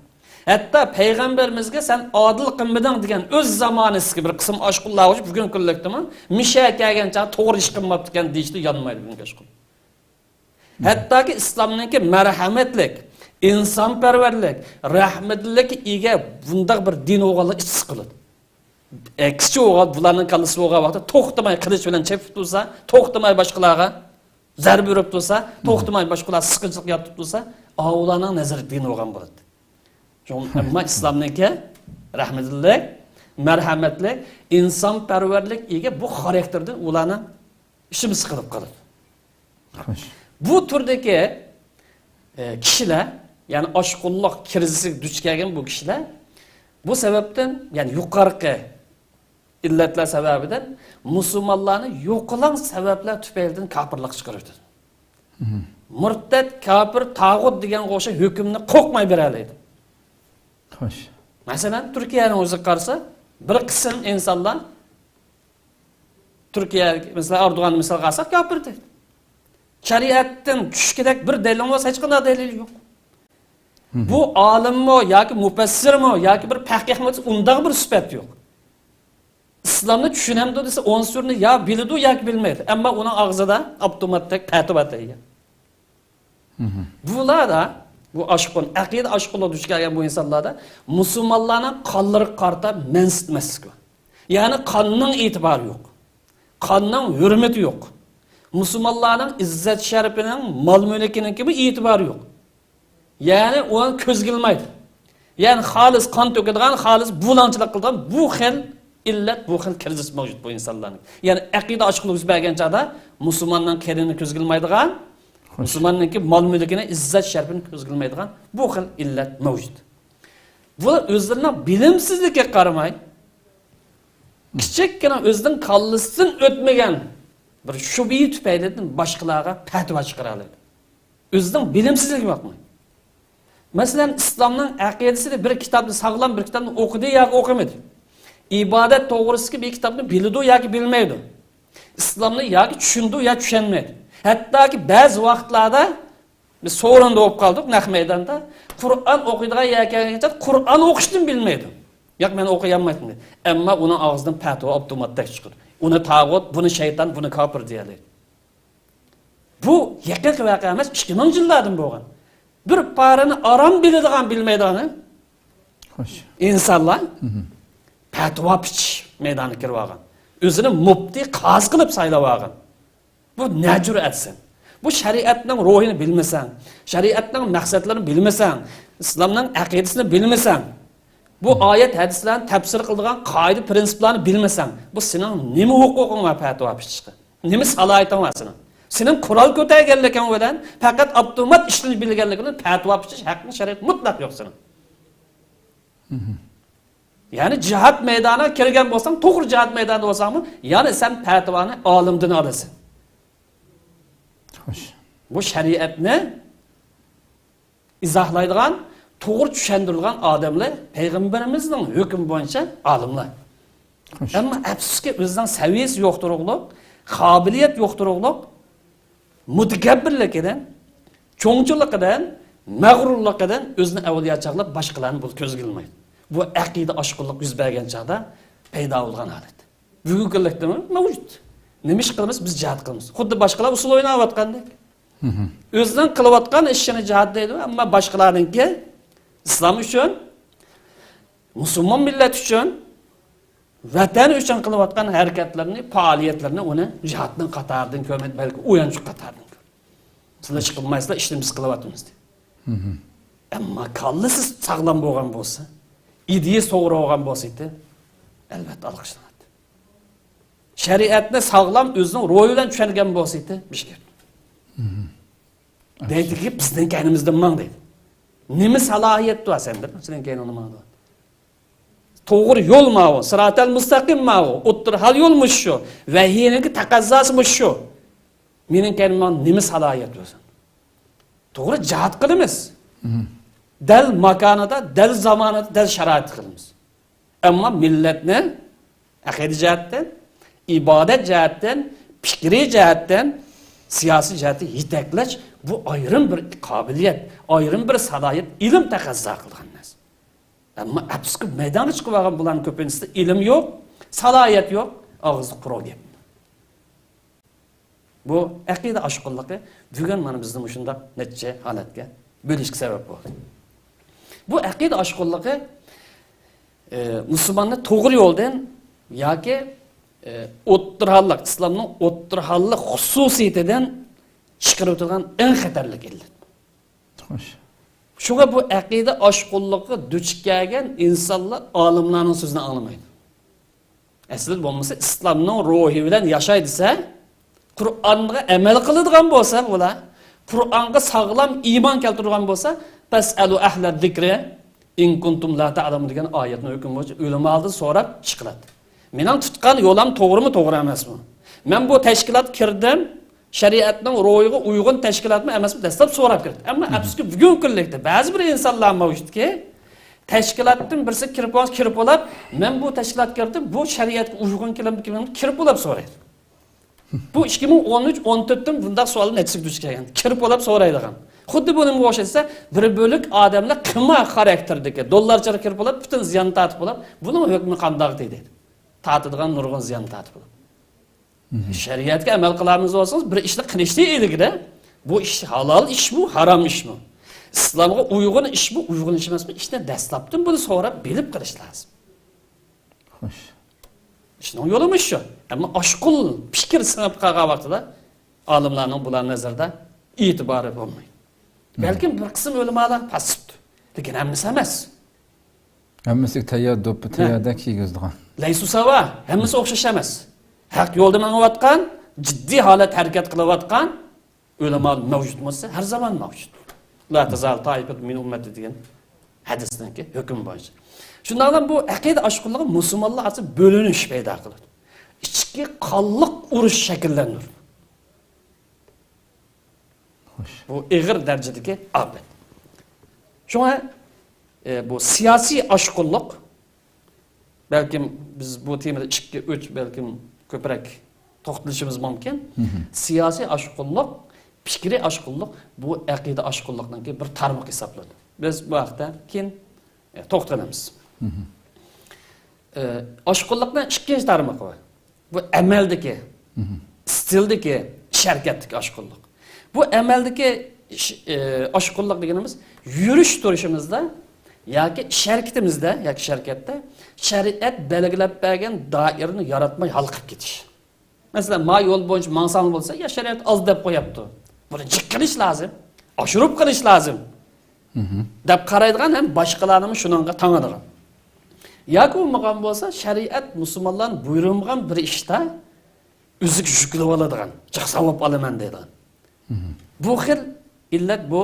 ھەتتا پەيغەمبىرىمىزگە سەن ئادىل قىلمىدىڭ دېگەن ئۆز زامانىسىدىكى بىر قىسىم ئاشقۇنلار بولۇش بۈگۈنكى كۈنلۈكتىمۇ مىشە كەلگەن چاغ توغرا ئىش قىلماپتىكەن دېيىشتە يانمايدۇ بۈگۈنكى ئاشقۇن. ھەتتاكى ئىسلامنىڭكى مەرھەمەتلىك، ئىنسانپەرۋەرلىك، رەھمەتلىككە ئىگە بۇنداق بىر دىن بولغانلىقى ئىچى سىقىلىدۇ. ئەكسىچە بولغان، بۇلارنىڭ كاللىسى بولغان ۋاقىتتا توختىماي قىلىچ بىلەن چېپىپ تۇرسا، توختىماي باشقىلارغا زەربە ئۇرۇپ تۇرسا، توختىماي باشقىلار سىقىنچىلىق يارىتىپ تۇرسا، ئاۋۇلارنىڭ نەزىرىدە دىن بولغان بولىدۇ. شۇڭا ئەمما ئىسلامنىڭكى رەھمىتلىك، مەرھەمەتلىك، ئىنسانپەرۋەرلىك ئىگە بۇ خاراكتېردىن ئۇلارنىڭ ئىچىمىز سىقىلىپ قالىدۇ. خوش. بۇ تۈردىكى، ئە، كىشىلەر، يەنى ئاشقۇنلۇق كىرىزىسىگە دۇچ كەلگەن بۇ كىشىلەر بۇ سەۋەبتىن، يەنى يۇقىرىقى ئىللەتلەر سەۋەبىدىن مۇسۇلمانلارنى يوقىلاڭ سەۋەبلەر تۈپەيلىدىن كاپىرلىققا چىقىرىۋېتىدۇ. مۇرتەت، كاپىر، تاغۇت دېگەنگە ئوخشاش ھۆكۈمنى قوقماي بېرەلەيدۇ. خوش. مەسىلەن، تۈركىيەنىڭ ئۆزىگە قارىسا، بىر قىسىم ئىنسانلار تۈركىيە، مەسىلەن، ئەردوغاننى مىسالغا ئالساق، كاپىر دەيدۇ. شەرىئەتتىن چۈشكىدەك بىر دەلىل بولسا، ھېچقانداق دەلىل يوق. بۇ ئالىممۇ ياكى مۇپەسسىرمۇ ياكى بىر پەقىھمۇ دېسە، ئۇنداق بىر سۈپەت يوق. ئىسلامنى چۈشىنەمدۇ دېسە، ئون سۈرىنى يا بىلىدۇ ياكى بىلمەيدۇ. ئەمما ئۇنىڭ ئاغزىدا ئاپتوماتتەك پەتىۋا تەييار. بۇلاردا، بۇ ئاشقۇن، ئەقىدە ئاشقۇنلۇقىغا دۇچ كەلگەن بۇ ئىنسانلاردا مۇسۇلمانلارنىڭ قانلىرىغا قارىتا مەنسىتمەسلىك بار. يەنى قاننىڭ ئېتىبارى يوق. قاننىڭ ھۆرمىتى يوق. مۇسۇلمانلارنىڭ ئىززەت شەرىپىنىڭ، مال مۈلكىنىڭكىمۇ ئېتىبارى يوق. يەنى ئۇنى كۆزگە ئىلمايدۇ. يەنى خالىس قان تۆكىدىغان، خالىس بۇلاڭچىلىق قىلىدىغان بۇ خىل ئىللەت، بۇ خىل كىرىزىس مەۋجۇت بۇ ئىنسانلارنىڭ. يەنى ئەقىدە ئاشقۇنلۇق يۈز بەرگەن چاغدا مۇسۇلماننىڭ قېنىنى كۆزگە ئىلمايدىغان، مۇسۇلماننىڭكى مال مۈلكىنى، ئىززەت شەرىپىنى كۆزگە ئىلمايدىغان بۇ خىل ئىللەت مەۋجۇت. بۇلار ئۆزلىرىنىڭ بىلىمسىزلىكىگە قارىماي، كىچىككىنە ئۆزىنىڭ كاللىسىدىن ئۆتمىگەن بىر شۈبھە تۈپەيلىدىن باشقىلارغا پەتىۋا چىقىرالايدۇ. ئۆزىنىڭ بىلىمسىزلىكىگە باقماي. مەسىلەن، ئىسلامنىڭ ئەقىدىسىدە بىر كىتابنى، ساغلام بىر كىتابنى ئوقۇدى ياكى ئوقۇمىدى؟ ئىبادەت توغرىسىدىكى بىر كىتابنى بىلىدۇ ياكى بىلمەيدۇ؟ ئىسلامنى ياكى چۈشىنىدۇ يا چۈشەنمەيدۇ. ھەتتاكى بەزى ۋاقىتلاردا بىز سورۇندا بولۇپ قالدۇق، نەق مەيداندا. قۇرئان ئوقۇيدىغان يەرگە كەلگەن چاغدا قۇرئان ئوقۇشنى بىلمەيدۇ. ياق، مەن ئوقۇيالمايتتىم دەيدۇ. ئەمما ئۇنىڭ ئاغزىدىن پەتىۋا ئاپتوماتتەك چىقىدۇ. ئۇنى تاغۇت، بۇنى شەيتان، بۇنى كاپىر دېيەلەيدۇ. بۇ يېقىنقى ۋەقە ئەمەس، ئىككى مىڭ يىللاردىن بولغان. بىر پارىنى ئاران بىلىدىغان، بىلمەيدىغان، ھە؟ خوش. ئىنسانلار پەتىۋا پىچىش مەيدانىغا كىرىپ ئالغان. ئۆزىنى مۇپتى، قازى قىلىپ سايلاپ ئالغان. بۇ نە جۈرئەتسەن؟ بۇ شەرىئەتنىڭ روھىنى بىلمىسەڭ، شەرىئەتنىڭ مەقسەتلىرىنى بىلمىسەڭ، ئىسلامنىڭ ئەقىدىسىنى بىلمىسەڭ، بۇ ئايەت ھەدىسلەرنى تەپسىر قىلىدىغان قائىدە پىرىنسىپلارنى بىلمىسەڭ، بۇ سېنىڭ نېمە ھوقۇقۇڭ بار پەتىۋا پىچىشقا؟ نېمە سالاھىيىتىڭ بار سېنىڭ؟ سېنىڭ قورال كۆتەرگەنلىكىڭ بىلەن، پەقەت ئاپتومات ئىشلىتىش بىلگەنلىكىڭ بىلەن پەتىۋا پىچىش ھەققىڭ شەرىئەتتە مۇتلەق يوق سېنىڭ. يەنى جىھاد مەيدانىغا كىرگەن بولساڭ، توغرا جىھاد مەيدانىدا بولساڭمۇ، يەنى سەن پەتىۋانى ئالىمدىن ئالىسەن. خوش. بۇ شەرىئەتنى ئىزاھلايدىغان، توغرا چۈشەندۈرىدىغان ئادەملەر پەيغەمبىرىمىزنىڭ ھۆكمى بويىچە ئالىملار. خوش. ئەمما ئەپسۇسكى، ئۆزىنىڭ سەۋىيەسى يوق تۇرۇقلۇق، قابىلىيەت يوق تۇرۇقلۇق، مۇتەكەببىرلىكىدىن، چوڭچىلىقىدىن، مەغرۇرلۇقىدىن ئۆزىنى ئەۋلىيا چاغلاپ، باشقىلارنى بۇ كۆزگە ئىلمايدۇ. بۇ ئەقىدە ئاشقۇنلۇق يۈز بەرگەن چاغدا پەيدا بولغان ھالەت. بۈگۈنكى كۈنلۈكتىمۇ مەۋجۇت. نېمە ئىش قىلىمىز؟ بىز جىھاد قىلىمىز. خۇددى باشقىلار ئۇسسۇل ئويناۋاتقاندەك. ئۆزىنىڭ قىلىۋاتقان ئىشىنى جىھاد دەيدۇ، ئەمما باشقىلارنىڭكى ئىسلام ئۈچۈن، مۇسۇلمان مىللەت ئۈچۈن، ۋەتەن ئۈچۈن قىلىۋاتقان ھەرىكەتلىرىنى، پائالىيەتلىرىنى ئۇنى جىھادنىڭ قاتارىدىن كۆرمەيدۇ، بەلكى ئويۇنچۇق قاتارىدىن كۆرىدۇ. سىلەر ئىش قىلمايسىلەر، ئىشنى بىز قىلىۋاتىمىز دەيدۇ. ئەمما كاللىسى ساغلام بولغان بولسا، ئىدىيىسى توغرا بولغان بولسا ئىدى، ئەلۋەتتە ئالقىشلىناتتى. شەرىئەتنى ساغلام ئۆزىنىڭ روھى بىلەن چۈشەنگەن بولسا ئىدى، بىر ئىش گەپ. دەيدىكى، بىزنىڭ كەينىمىزدىن ماڭ دەيدۇ. نېمە سالاھىيەت بار سەندە، سېنىڭ كەينىڭدىن ماڭىدۇ؟ توغرا يول ماۋۇ، سىراتەل مۇستەقىم ماۋۇ، ئوتتۇرا ھال يول مۇشۇ، ۋەھىينىڭكى تەقەززاسى مۇشۇ. مېنىڭ كەينىمدە نېمە سالاھىيەت بار سەن؟ توغرا، جىھاد قىلىمىز. دەل ماكانىدا، دەل زامانىدا، دەل شارائىتتا قىلىمىز. ئەمما مىللەتنى ئەقىدە جەھەتتىن، ئىبادەت جەھەتتىن، پىكرىي جەھەتتىن، سىياسىي جەھەتتىن يېتەكلەش، بۇ ئايرىم بىر قابىلىيەت، ئايرىم بىر سالاھىيەت، ئىلىم تەقەززا قىلىدىغان نەرسە. ئەمما ئەپسۇسكى، مەيدانغا چىقىپ ئالغان بۇلارنىڭ كۆپىنچىسىدە ئىلىم يوق، سالاھىيەت يوق، ئاغزىدا قۇرۇق گەپ. بۇ ئەقىدە ئاشقۇنلۇقى بۈگۈن مانا بىزنى مۇشۇنداق نەچچە ھالەتكە بۆلۈشكە سەۋەب بولدى. بۇ ئەقىدە ئاشقۇنلۇقى، ئى، مۇسۇلماننى توغرا يولدىن ياكى، ئى، ئوتتۇرا ھاللىق، ئىسلامنىڭ ئوتتۇرا ھاللىق خۇسۇسىيىتىدىن چىقىرىۋېتىدىغان ئەڭ خەتەرلىك ئىللەت. خوش. شۇڭا بۇ ئەقىدە ئاشقۇنلۇقىغا دۇچ كەلگەن ئىنسانلار ئالىملارنىڭ سۆزىنى ئاڭلىمايدۇ. ئەسلىدە بولمىسا ئىسلامنىڭ روھى بىلەن ياشاي دېسە، قۇرئانغا ئەمەل قىلىدىغان بولسا بۇلار، قۇرئانغا ساغلام ئىمان كەلتۈرىدىغان بولسا، «پەسئەلۇ ئەھلە زىكرى ئىن كۇنتۇم لا تەئلەمۇن» دېگەن ئايەتنىڭ ھۆكمى بويىچە ئۆلىمالارغا سوراپ چىقىلاتتى. مېنىڭ تۇتقان يولۇم توغرىمۇ، توغرا ئەمەسمۇ؟ مەن بۇ تەشكىلاتقا كىردىم، شەرىئەتنىڭ روھىغا ئۇيغۇن تەشكىلاتمۇ ئەمەسمۇ، دەسلەپ سوراپ كىردىم. ئەمما ئەپسۇسكى، بۈگۈنكى كۈنلۈكتە بەزى بىر ئىنسانلار مەۋجۇتكى، تەشكىلاتتىن بىرسى كىرىپ بولسا، كىرىپ بولۇپ، «مەن بۇ تەشكىلاتقا كىردىم، بۇ شەرىئەتكە ئۇيغۇن كېلەمدۇ، كېلمەيدۇ؟» كىرىپ بولۇپ سورايدۇ. بۇ ئىككى مىڭ ئون ئۈچ، ئون تۆتتىن بۇنداق سوئال نەچچىسىگە دۇچ كەلگەن. كىرىپ بولۇپ سورايدىغان. خۇددى بۇ نېمىگە ئوخشاش دېسە، بىر بۆلەك ئادەملەر قىمار خاراكتېرىدىكى، دوللارچىغا كىرىپ بولۇپ، پۈتۈن زىياننى تارتىپ بولۇپ، بۇنىڭ ھۆكمى قانداق دەيدۇ. تارتىدىغان نۇرغۇن زىياننى تارتىپ بولۇپ. شەرىئەتكە ئەمەل قىلامىز دېسىڭىز، بىر ئىشنى قىلىشتىن ئىلگىرى، بۇ ئىش ھالال ئىشمۇ، ھارام ئىشمۇ؟ ئىسلامغا ئۇيغۇن ئىشمۇ، ئۇيغۇن ئىش ئەمەسمۇ؟ ئىشنى دەسلەپتىن بۇنى سوراپ بىلىپ قىلىش لازىم. خوش. ئىشنىڭ يولى مۇشۇ. ئەمما ئاشقۇن پىكىر سىڭىپ قالغان ۋاقتىدا ئالىملارنىڭ بۇلار نەزىرىدە ئېتىبارى بولمايدۇ. بەلكىم بىر قىسىم ئۆلىمالار پاسسىپتۇ. لېكىن ھەممىسى ئەمەس. ھەممىسىگە تەييار دوپپا، تەيياردەك كىيگۈزىدىغان. لەيسۇ ساۋا، ھەممىسى ئوخشاش ئەمەس. ھەق يولدا مېڭىۋاتقان جىددىي ھالەت ھەرىكەت قىلىۋاتقان ئۆلىما مەۋجۇت بولسا، ھەر زامان مەۋجۇت. «لا تەزالۇ تائىپەتۇن مىن ئۈممەتى» دېگەن ھەدىسنىڭكى ھۆكمى بويىچە. شۇنداقلا بۇ ئەقىدە ئاشقۇنلۇقى مۇسۇلمانلار ئارىسىدا بۆلۈنۈش پەيدا قىلىدۇ. ئىچكى قانلىق ئۇرۇش شەكىللەندۈرىدۇ. خوش. بۇ ئېغىر دەرىجىدىكى ئاپەت. شۇڭا، ئە، بۇ سىياسىي ئاشقۇنلۇق، بەلكىم بىز بۇ تېمىدا ئىككى، ئۈچ، بەلكىم كۆپرەك توختىلىشىمىز مۇمكىن. سىياسىي ئاشقۇنلۇق، پىكرىي ئاشقۇنلۇق بۇ ئەقىدە ئاشقۇنلۇقنىڭكى بىر تارمىقى ھېسابلىنىدۇ. بىز بۇ ھەقتە كېيىن، ئە، توختىلىمىز. ئە، ئاشقۇنلۇقنىڭ ئىككىنچى تارمىقى بار. بۇ ئەمەلدىكى، ئىستىلدىكى، ئىش ھەرىكەتتىكى ئاشقۇنلۇق. بۇ ئەمەلدىكى ئىش-، ئى، ئاشقۇنلۇق دېگىنىمىز يۈرۈش تۇرۇشىمىزدا ياكى ئىش ھەرىكىتىمىزدە ياكى ئىش ھەرىكەتتە شەرىئەت بەلگىلەپ بەرگەن دائىرىنى ياراتماي ھالقىپ كېتىش. مەسىلەن، ما يول بويىچە ماڭساڭ بولسا، يا شەرىئەت ئاز دەپ قويۇپتۇ. بۇنى جىق قىلىش لازىم، ئاشۇرۇپ قىلىش لازىم، دەپ قارايدىغان ھەم باشقىلارنىمۇ شۇنىڭغا تاڭىدىغان. ياكى بولمىغان بولسا، شەرىئەت مۇسۇلمانلارنى بۇيرۇمىغان بىر ئىشتا ئۆزىگە يۈكلىۋالىدىغان، جىق ساۋاب ئالىمەن دەيدىغان. بۇ خىل ئىللەت بۇ،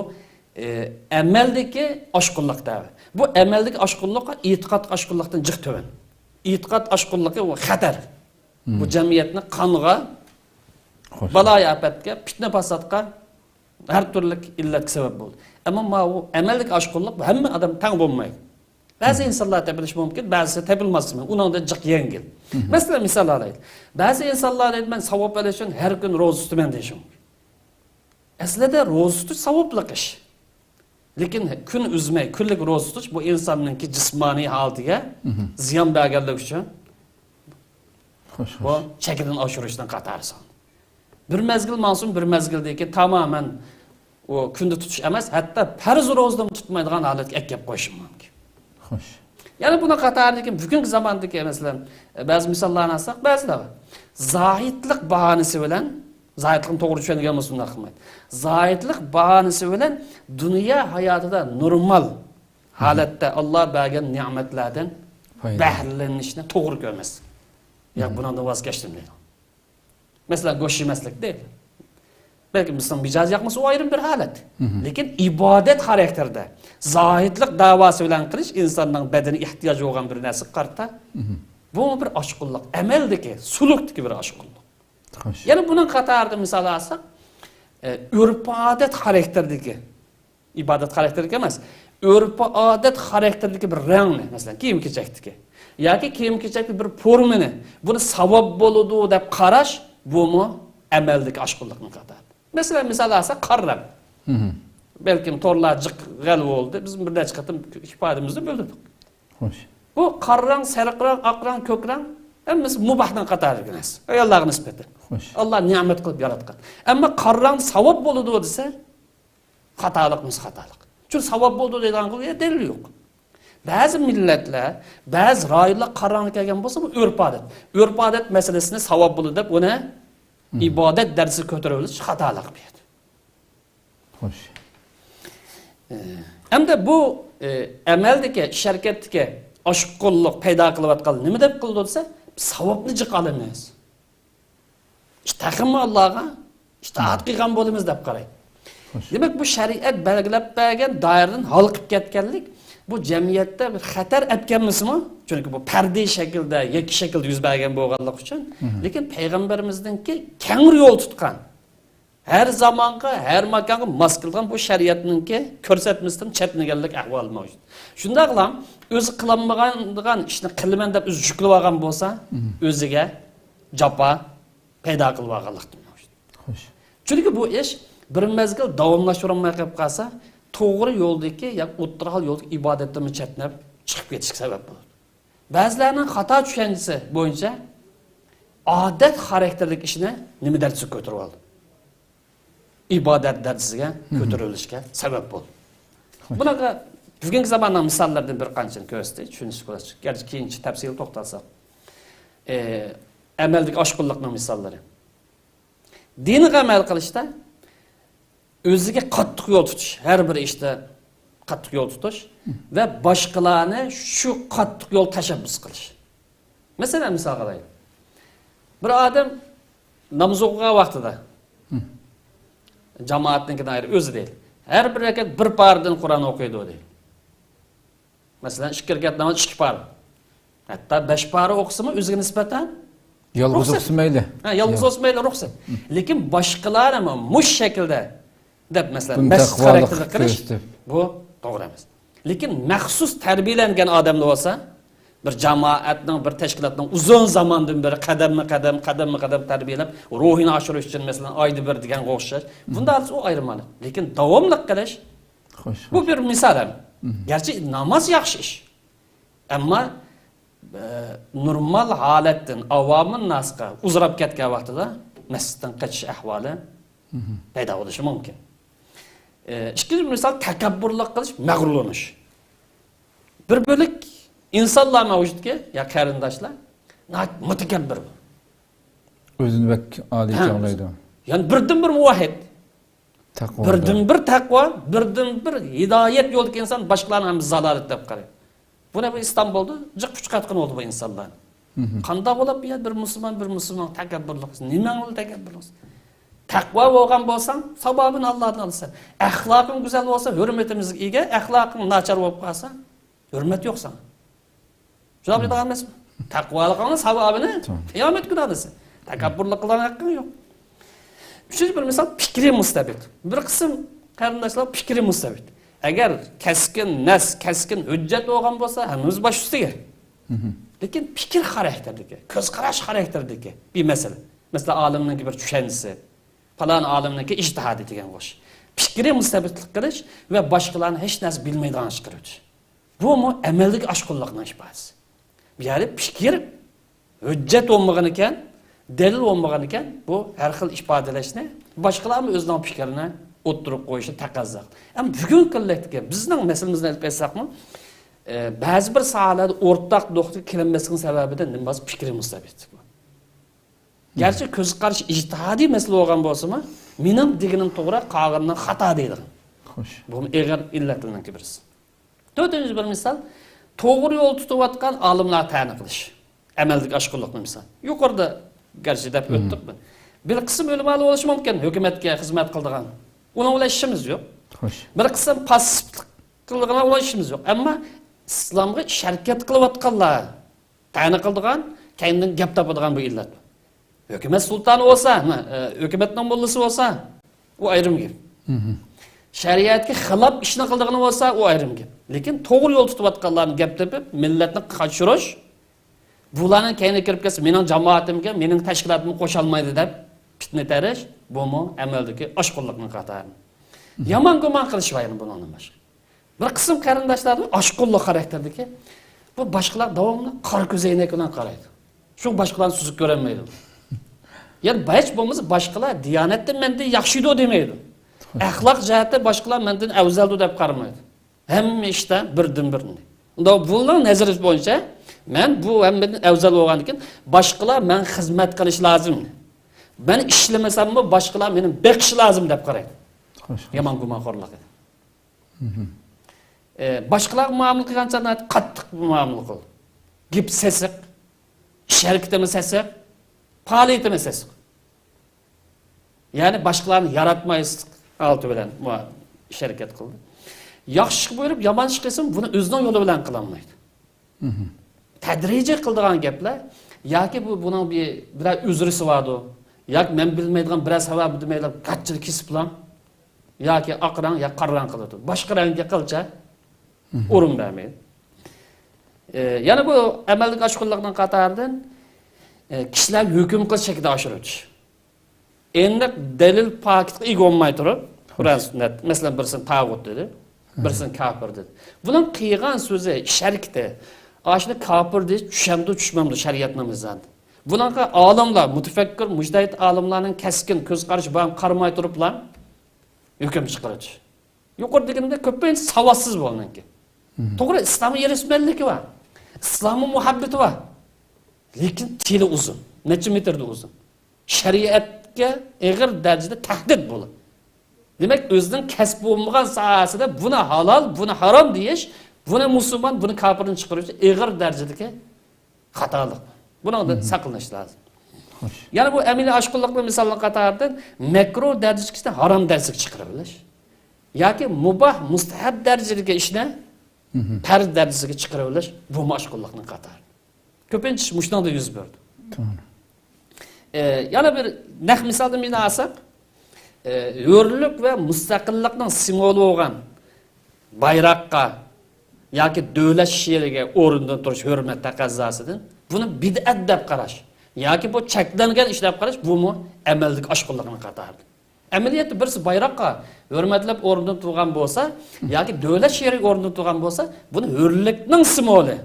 ئى، ئەمەلدىكى ئاشقۇنلۇق دەۋە. بۇ ئەمەلدىكى ئاشقۇنلۇق ئېتىقاد ئاشقۇنلۇقتىن جىق تۆۋەن. ئېتىقاد ئاشقۇنلۇقى ئۇ خەتەر. بۇ جەمئىيەتنى قانغا، بالايىئاپەتكە، پىتنە-پاساتقا، ھەر تۈرلۈك ئىللەتكە سەۋەب بولىدۇ. ئەمما ماۋۇ ئەمەلدىكى ئاشقۇنلۇق، بۇ ھەممە ئادەم تەڭ بولمايدۇ. بەزى ئىنسانلار تېپىلىشى مۇمكىن، بەزىسى تېپىلماسلىقى مۇمكىن. ئۇنىڭدىن جىق يەڭگىل. مەسىلەن، مىسال ئالايلى. بەزى ئىنسانلار دەيدۇ، مەن ساۋاب ئېلىش ئۈچۈن ھەر كۈنى روزا تۇتىمەن دېيىشى مۇمكىن. ئەسلىدە روزا تۇتۇش ساۋابلىق ئىش. لېكىن كۈن ئۈزمەي، كۈنلۈك روزا تۇتۇش بۇ ئىنساننىڭكى جىسمانىي ھالىتىگە زىيان بەرگەنلىكى ئۈچۈن بۇ چېكىدىن ئاشۇرۇشنىڭ قاتارى سان. بىر مەزگىل ماڭسۇن، بىر مەزگىلدىن كېيىن تامامەن ئۇ كۈندە تۇتۇش ئەمەس، ھەتتا پەرز روزىنىمۇ تۇتمايدىغان ھالەتكە ئەكەپ قويۇشى مۇمكىن. يەنە بۇنىڭ قاتارىدىكى بۈگۈنكى زاماندىكى، مەسىلەن، بەزى مىساللارنى ئالساق، بەزىلەر بار. زاھىدلىق باھانىسى بىلەن، زاھىدلىقنى توغرا چۈشەنگەن بولسا بۇنداق قىلمايدۇ. زاھىدلىق باھانىسى بىلەن دۇنيا ھاياتىدا نورمال ھالەتتە ئاللا بەرگەن نېمەتلەردىن بەھرىلىنىشنى توغرا كۆرمەسلىك. ياق، بۇنىڭدىن ۋاز كەچتىم دەيدۇ. مەسىلەن، گۆش يېمەسلىك دەيدۇ. بەلكىم بىزنىڭ مىجەز ياقمىسا، ئۇ ئايرىم بىر ھالەت. لېكىن ئىبادەت خاراكتېرىدە، زاھىدلىق دەۋاسى بىلەن قىلىش ئىنساننىڭ بەدىنى ئېھتىياج بولغان بىر نەرسىگە قارىتا. بۇمۇ بىر ئاشقۇنلۇق، ئەمەلدىكى، سۇلۇكتىكى بىر ئاشقۇنلۇق. يەنە بۇنىڭ قاتارىدا مىسال ئالساق، ئە، ئۆرپ-ئادەت خاراكتېرىدىكى، ئىبادەت خاراكتېرىدىكى ئەمەس، ئۆرپ-ئادەت خاراكتېرىدىكى بىر رەڭنى، مەسىلەن، كىيىم-كېچەكتىكى ياكى كىيىم-كېچەكتىكى بىر فورمىنى، بۇنى ساۋاب بولىدۇ دەپ قاراش، بۇمۇ ئەمەلدىكى ئاشقۇنلۇقنىڭ قاتارىدا. مەسىلەن، مىسال ئالساق، قارا رەڭ. بەلكىم تورلار جىق غەلۋە بولدى، بىز بىر نەچچە قېتىم ئىپادىمىزنى بىلدۈردۇق. بۇ قارا رەڭ، سېرىق رەڭ، ئاق رەڭ، كۆك رەڭ ھەممىسى مۇباھنىڭ قاتارىدىكى نەرسە. ئاياللارغا نىسبەتەن. ئاللا نېمەت قىلىپ ياراتقان. ئەمما قارا رەڭ ساۋاب بولىدۇ دېسە، خاتالىقمىز خاتالىق. چۈنكى ساۋاب بولىدۇ دەيدىغان دەلىل يوق. بەزى مىللەتلەر، بەزى رايونلار قارا رەڭدە كەلگەن بولسا، بۇ ئۆرپ-ئادەت. ئۆرپ-ئادەت مەسىلىسىنى ساۋاب بولىدۇ دەپ، ئۇنى ئىبادەت دەرىجىسىگە كۆتۈرۈۋېلىش خاتالىق بۇ يەردە. خوش. ئە، ئەمدى بۇ، ئە، ئەمەلدىكى، ئىش ھەرىكەتتىكى ئاشقۇنلۇق پەيدا قىلىۋاتقان نېمە دەپ قىلىدۇ دېسە، ساۋابنى جىق ئالىمىز. تېخىمۇ ئاللاغا ئىتائەت قىلغان بولىمىز دەپ قارايدۇ. خوش. دېمەك، بۇ شەرىئەت بەلگىلەپ بەرگەن دائىرىدىن ھالقىپ كەتكەنلىك بۇ جەمئىيەتتە بىر خەتەر ئەپ كەلمىسىمۇ، چۈنكى بۇ پەردىي شەكىلدە، يەككە شەكىلدە يۈز بەرگەن بولغانلىقى ئۈچۈن. لېكىن پەيغەمبىرىمىزنىڭكى كەڭرى يول تۇتقان، ھەر زامانغا، ھەر ماكانغا ماس كېلىدىغان بۇ شەرىئەتنىڭكى كۆرسەتمىسىدىن چەتنىگەنلىك ئەھۋال مەۋجۇت. شۇنداقلا ئۆزى قىلالمىغان ئىشنى قىلىمەن دەپ ئۆزى يۈكلىۋالغان بولسا، ئۆزىگە جاپا پەيدا قىلىۋالغانلىقتىن مەۋجۇت. خوش. چۈنكى بۇ ئىش بىر مەزگىل داۋاملاشتۇرۇلماي قېلىپ قالسا، توغرا يولدىكى ياكى ئوتتۇرا ھال يولدىكى ئىبادەتتىنمۇ چەتنەپ چىقىپ كېتىشكە سەۋەب بولىدۇ. بەزىلەرنىڭ خاتا چۈشەنچىسى بويىچە ئادەت خاراكتېرلىك ئىشنى نېمە دەرىجىسىگە كۆتۈرۈۋالدى؟ ئىبادەت دەرىجىسىگە كۆتۈرۈلۈشكە سەۋەب بولدى. بۇنىڭغا بۈگۈنكى زاماننىڭ مىساللىرىدىن بىر قانچىنى كۆرسىتەي، چۈشىنىشكە بولىدۇ. گەرچە كېيىنچە تەپسىلىي توختالساق. ئە، ئەمەلدىكى ئاشقۇنلۇقنىڭ مىساللىرى. دىنغا ئەمەل قىلىشتا ئۆزىگە قاتتىق يول تۇتۇش، ھەر بىر ئىشتا قاتتىق يول تۇتۇش ۋە باشقىلارنى شۇ قاتتىق يول تەشەببۇس قىلىش. مەسىلەن، مىسال قىلايلى. بىر ئادەم ناماز ئوقۇغان ۋاقتىدا، جامائەتنىڭكىدىن ئايرى ئۆزى دەيلى، ھەر بىر رەكەت بىر پارىدىن قۇرئان ئوقۇيدۇ دەيلى. مەسىلەن، ئىككى رەكەت ناماز ئىككى پارە. ھەتتا بەش پارە ئوقۇسىمۇ ئۆزىگە نىسبەتەن يالغۇز رۇخسەت. ئوقۇسا مەيلى. ھە، يالغۇز ئوقۇسا مەيلى، رۇخسەت. لېكىن باشقىلار ھەم مۇشۇ شەكىلدە دەپ، مەسىلەن، بۇنى مەسچىت تەقۋالىق خاراكتېرلىك قىلىش، كۆرسىتىپ. بۇ توغرا ئەمەس. لېكىن مەخسۇس تەربىيەلەنگەن ئادەملەر بولسا، بىر جامائەتنىڭ، بىر تەشكىلاتنىڭ ئۇزۇن زاماندىن بېرى قەدەممۇ قەدەم، قەدەممۇ قەدەم تەربىيەلەپ، روھىنى ئاشۇرۇش ئۈچۈن، مەسىلەن، ئايدا بىر دېگەنگە ئوخشاش. بۇنداق دېسە ئۇ ئايرىم ھالەت. لېكىن داۋاملىق قىلىش، خوش، بۇ بىر مىسال ھەم. گەرچە ناماز ياخشى ئىش. ئەمما، ئە، نورمال ھالەتتىن ئاۋامىن ناسقا ئۇزىراپ كەتكەن ۋاقتىدا مەسچىتتىن قېچىش ئەھۋالى پەيدا بولۇشى مۇمكىن. ئىككىنچى مىسال، تەكەببۇرلۇق قىلىش، مەغرۇرلىنىش. بىر بۆلەك ئىنسانلار مەۋجۇتكى، يا قېرىنداشلار، ناھايىتى مۇتەكەببىر. ئۆزىنى بەك ئالىي ھە، چاغلايدۇ. يەنى بىردىنبىر مۇۋەھھىد. تەقۋادار. بىردىنبىر تەقۋا، بىردىنبىر ھىدايەت يولىدىكى ئىنسان باشقىلارنى ھەممە زالالەت دەپ قارايدۇ. بۇنى بۇ ئىستانبۇلدا جىق پۇچقاتقان بولدى بۇ ئىنسانلارنى. مھم. قانداق بولۇپ بۇ يەردە بىر مۇسۇلمان، بىر مۇسۇلمان تەكەببۇرلۇق قىلسا، نېمەڭ بىلەن تەكەببۇرلۇق قىلسا؟ تەقۋا بولغان بولساڭ، ساۋابىنى ئاللادىن ئالىسەن. ئەخلاقىڭ گۈزەل بولسا، ھۆرمىتىمىزگە ئىگە، ئەخلاقىڭ ناچار بولۇپ قالسا، ھۆرمەت يوق ساڭا. شۇنداق دەيدىغان ئەمەسمۇ؟ تەقۋالىقىڭنىڭ ساۋابىنى توغرا. قىيامەت كۈنى ئالىسەن. تەكەببۇرلۇق قىلىدىغان ھەققىڭ يوق. ئۈچىنچى بىر مىسال، پىكرى مۇستەبىت. بىر قىسىم قېرىنداشلار پىكرى مۇستەبىت. ئەگەر كەسكىن نەس، كەسكىن ھۆججەت بولغان بولسا، ھەممىمىز باش ئۈستىگە. مھم. لېكىن پىكىر خاراكتېرىدىكى، كۆز قاراش خاراكتېرىدىكى بىر مەسىلە. مەسىلەن، ئالىمنىڭكى بىر چۈشەنچىسى، پالان ئالىمنىڭكى ئىجتىھادى دېگەن ئوخشاش. پىكرى مۇستەبىتلىك قىلىش ۋە باشقىلارنى ھېچ نەرسە بىلمەيدىغان ئىش قىلىۋېتىش. بۇمۇ ئەمەلدىكى ئاشقۇنلۇقنىڭ ئىپادىسى. بۇ يەردە پىكىر، ھۆججەت بولمىغىنىكەن، دەلىل بولمىغىنىكەن، بۇ ھەر خىل ئىپادىلەشنى، باشقىلارمۇ ئۆزىنىڭ پىكرىنى ئوتتۇرىغا قويۇشنى تەقەززا قىلىدۇ. ئەمما بۈگۈنكى كۈنلۈكتىكى بىزنىڭ مەسىلىمىزنى ئېلىپ ئېيتساقمۇ، ئە، بەزى بىر ساھەلەردە ئورتاق نۇقتىغا كېلىنمەسلىكنىڭ سەۋەبىدىن نېمە بولسا پىكرى مۇستەبىت. گەرچە كۆز قارىشى ئىجتىھادىي مەسىلە بولغان بولسىمۇ، مېنىڭ دېگىنىم توغرا، قالغىنىنى خاتا دەيدىغان. خوش. بۇمۇ ئېغىر ئىللەتلەرنىڭكى بىرسى. تۆتىنچى بىر مىسال، توغرا يول تۇتۇۋاتقان ئالىملارغا تەنە قىلىش. ئەمەلدىكى ئاشقۇنلۇقنى مىسال. يۇقىرىدا گەرچە دەپ ئۆتتۇق بىز. بىر قىسىم ئۆلىمالار بولۇشى مۇمكىن، ھۆكۈمەتكە خىزمەت قىلىدىغان. ئۇنىڭ بىلەن ئىشىمىز يوق. خوش. بىر قىسىم پاسسىپلىق قىلىدىغان بىلەن ئىشىمىز يوق. ئەمما ئىسلامغا ئىش ھەرىكەت قىلىۋاتقانلار تەنە قىلىدىغان، كەينىدىن گەپ تاپىدىغان بۇ ئىللەت. ھۆكۈمەت سۇلتانى بولسا، ھە، ھۆكۈمەتنىڭ موللىسى بولسا، ئۇ ئايرىم گەپ. مھم. شەرىئەتكە خىلاپ ئىشنى قىلىدىغىنى بولسا، ئۇ ئايرىم گەپ. لېكىن توغرا يول تۇتۇۋاتقانلارنى گەپ تېپىپ، مىللەتنى قاچۇرۇش، بۇلارنىڭ كەينىگە كىرىپ كەتسە، مېنىڭ جامائىتىمگە، مېنىڭ تەشكىلاتىمغا قوشالمايدۇ دەپ پىتنە تېرىش، بۇمۇ ئەمەلدىكى ئاشقۇنلۇقنىڭ قاتارى. مھم. يامان گۇمان قىلىش بار يەنە بۇنىڭدىن باشقا. بىر قىسىم قېرىنداشلار ئاشقۇنلۇق خاراكتېرىدىكى، بۇ باشقىلار داۋاملىق قارا كۆزەينەك بىلەن قارايدۇ. شۇ باشقىلارنى سۈزۈك كۆرەلمەيدۇ. يەنى ھېچ بولمىسا باشقىلار دىيانەتتە مەندىن ياخشىدۇ دېمەيدۇ. ئەخلاق جەھەتتە باشقىلار مەندىن ئەۋزەلدۇ دەپ قارىمايدۇ. ھەممە ئىشتا بىردىن بىر. ئۇنداق بۇنىڭ نەزىرى بويىچە مەن بۇ ھەممىدىن ئەۋزەل بولغاندىكىن باشقىلار مەن خىزمەت قىلىش لازىم. مەن ئىشلىمىسەممۇ باشقىلار مېنى بېقىش لازىم دەپ قارايدۇ. خوش، خوش. يامان گۇمانخورلۇق. مھم. ئە، باشقىلارغا مۇئامىلە قىلغان چاغدا قاتتىق مۇئامىلە قىل. گېپى سېسىق، ئىش ھەرىكىتىمۇ سېسىق، پائالىيىتىمۇ سېسىق. يەنى باشقىلارنى ياراتمايسىز ھالىتى بىلەن مۇ-، ئىش ھەرىكەت قىلدى. ياخشى ئىشقا بۇيرۇپ، يامان ئىش قىلسىمۇ، بۇنى ئۆزىنىڭ يولى بىلەن قىلالمايدۇ. مھم. تەدرىجىي قىلىدىغان گەپلەر، ياكى بۇ، بۇنىڭ بىر، بىرەر ئۆزرىسى باردۇ، ياكى مەن بىلمەيدىغان بىرەر سەۋەب دېمەيلا، گاچچىلا كېسىپلا، ياكى ئاق رەڭ، ياكى قارا رەڭ قىلىدۇ. باشقا رەڭگە قىلچە مھم. ئورۇن بەرمەيدۇ. ئە، يەنە بۇ ئەمەلدىكى ئاشقۇنلۇقنىڭ قاتارىدىن، ئە، كىشىلەر ھۆكۈم قىلىش شەكلىدە ئاشۇرۇۋېتىش. ئېنىق دەلىل پاكىتقا ئىگە بولماي تۇرۇپ، قۇرئان سۈننەت، مەسىلەن، بىرسىنى تاغۇت دېدى، بىرسىنى كاپىر دېدى. بۇنىڭ قىلغان سۆزى، ئىش ھەرىكىتى، ئاشۇنى كاپىر دېيىش چۈشەمدۇ، چۈشمەمدۇ شەرىئەتنىڭ مىزانىدا. بۇنىڭغا ئالىملار، مۇتەپەككۇر، مۇجتەھىد ئالىملارنىڭ كەسكىن كۆز قارىشى بارمۇ، قارىماي تۇرۇپلا ھۆكۈم چىقىرىش. يۇقىرىدا دېگىنىمدەك كۆپىنچە ساۋاتسىز بۇنىڭكى. مھم. توغرا، ئىسلامغا ئېرىشمەنلىكى بار. ئىسلامغا مۇھەببىتى بار. لېكىن تىلى ئۇزۇن. نەچچە مېتىردا ئۇزۇن. شەرىئەتكە ئېغىر دەرىجىدە تەھدىت بولىدۇ. دېمەك، ئۆزىنىڭ كەسپى بولمىغان ساھەسىدە بۇنى ھالال، بۇنى ھارام دېيىش، بۇنى مۇسۇلمان، بۇنى كاپىردىن چىقىرىش ئېغىر دەرىجىدىكى خاتالىق. بۇنىڭدىن مھم. ساقلىنىش لازىم. خوش. يەنە بۇ ئەمەلىي ئاشقۇنلۇقنىڭ مىسالى قاتارىدىن مەكرۇھ دەرىجىدىكى ئىشنى ھارام دەرىجىگە چىقىرىۋېلىش. ياكى مۇباھ، مۇستەھەب دەرىجىدىكى ئىشنى مھم. پەرز دەرىجىسىگە چىقىرىۋېلىش، بۇمۇ ئاشقۇنلۇقنىڭ قاتارى. كۆپىنچە ئىش مۇشۇنىڭدا يۈز بېرىدۇ. توغرا. ئە، يەنە بىر نەق مىسالدىن بىرنى ئالساق، ئە، ھۆرلۈك ۋە مۇستەقىللىقنىڭ سىمۋولى بولغان بايراققا ياكى دۆلەت شېئىرىگە ئورنىدىن تۇرۇش ھۆرمەت تەقەززاسىدىن بۇنى بىدئەت دەپ قاراش ياكى بۇ چەكلەنگەن ئىش دەپ قاراش، بۇمۇ ئەمەلدىكى ئاشقۇنلۇقنىڭ قاتارىدىن. ئەمەلىيەتتە بىرسى بايراققا ھۆرمەتلەپ ئورنىدىن تۇرغان بولسا ياكى دۆلەت شېئىرىگە ئورنىدىن تۇرغان بولسا، بۇنى ھۆرلۈكنىڭ سىمۋولى،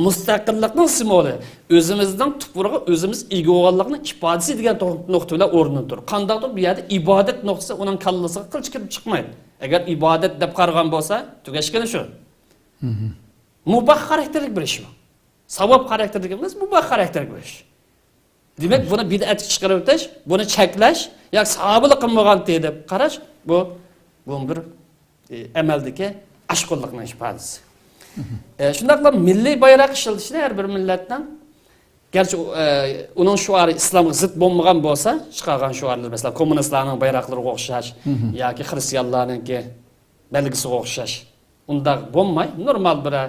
مۇستەقىللىقنىڭ سىمۋولى، ئۆزىمىزنىڭ تۇپرىقىغا ئۆزىمىز ئىگە بولغانلىقنىڭ ئىپادىسى دېگەن تو-، نۇقتا بىلەن ئورنىدىن تۇرىدۇ. قانداقتۇر بۇ يەردە ئىبادەت نۇقتىسى ئۇنىڭ كاللىسىغا قىلچە كىرىپ چىقمايدۇ. ئەگەر ئىبادەت دەپ قارىغان بولسا، تۈگەشكىنى شۇ. مۇباھ خاراكتېرلىك بىر ئىش بۇ. ساۋاب خاراكتېرلىك ئەمەس، مۇباھ خاراكتېرلىك بىر ئىش. دېمەك، بۇنى بىدئەتكە چىقىرىۋېتىش، بۇنى چەكلەش ياكى ساھابىلەر قىلمىغانتى دەپ قاراش، بۇ، بۇ بىر، ئى، ئەمەلدىكى ئاشقۇنلۇقنىڭ ئىپادىسى. ئى، شۇنداقلا مىللىي بايراق ئىشلىتىشنى ھەر بىر مىللەتنىڭ، گەرچە ئۇ، ئى، ئۇنىڭ شوئارى ئىسلامغا زىت بولمىغان بولسا، چىقارغان شوئارلىرى، مەسىلەن، كوممۇنىستلارنىڭ بايراقلىرىغا ئوخشاش ياكى خرىستىيانلارنىڭكى بەلگىسىگە ئوخشاش. ئۇنداق بولماي، نورمال بىرەر،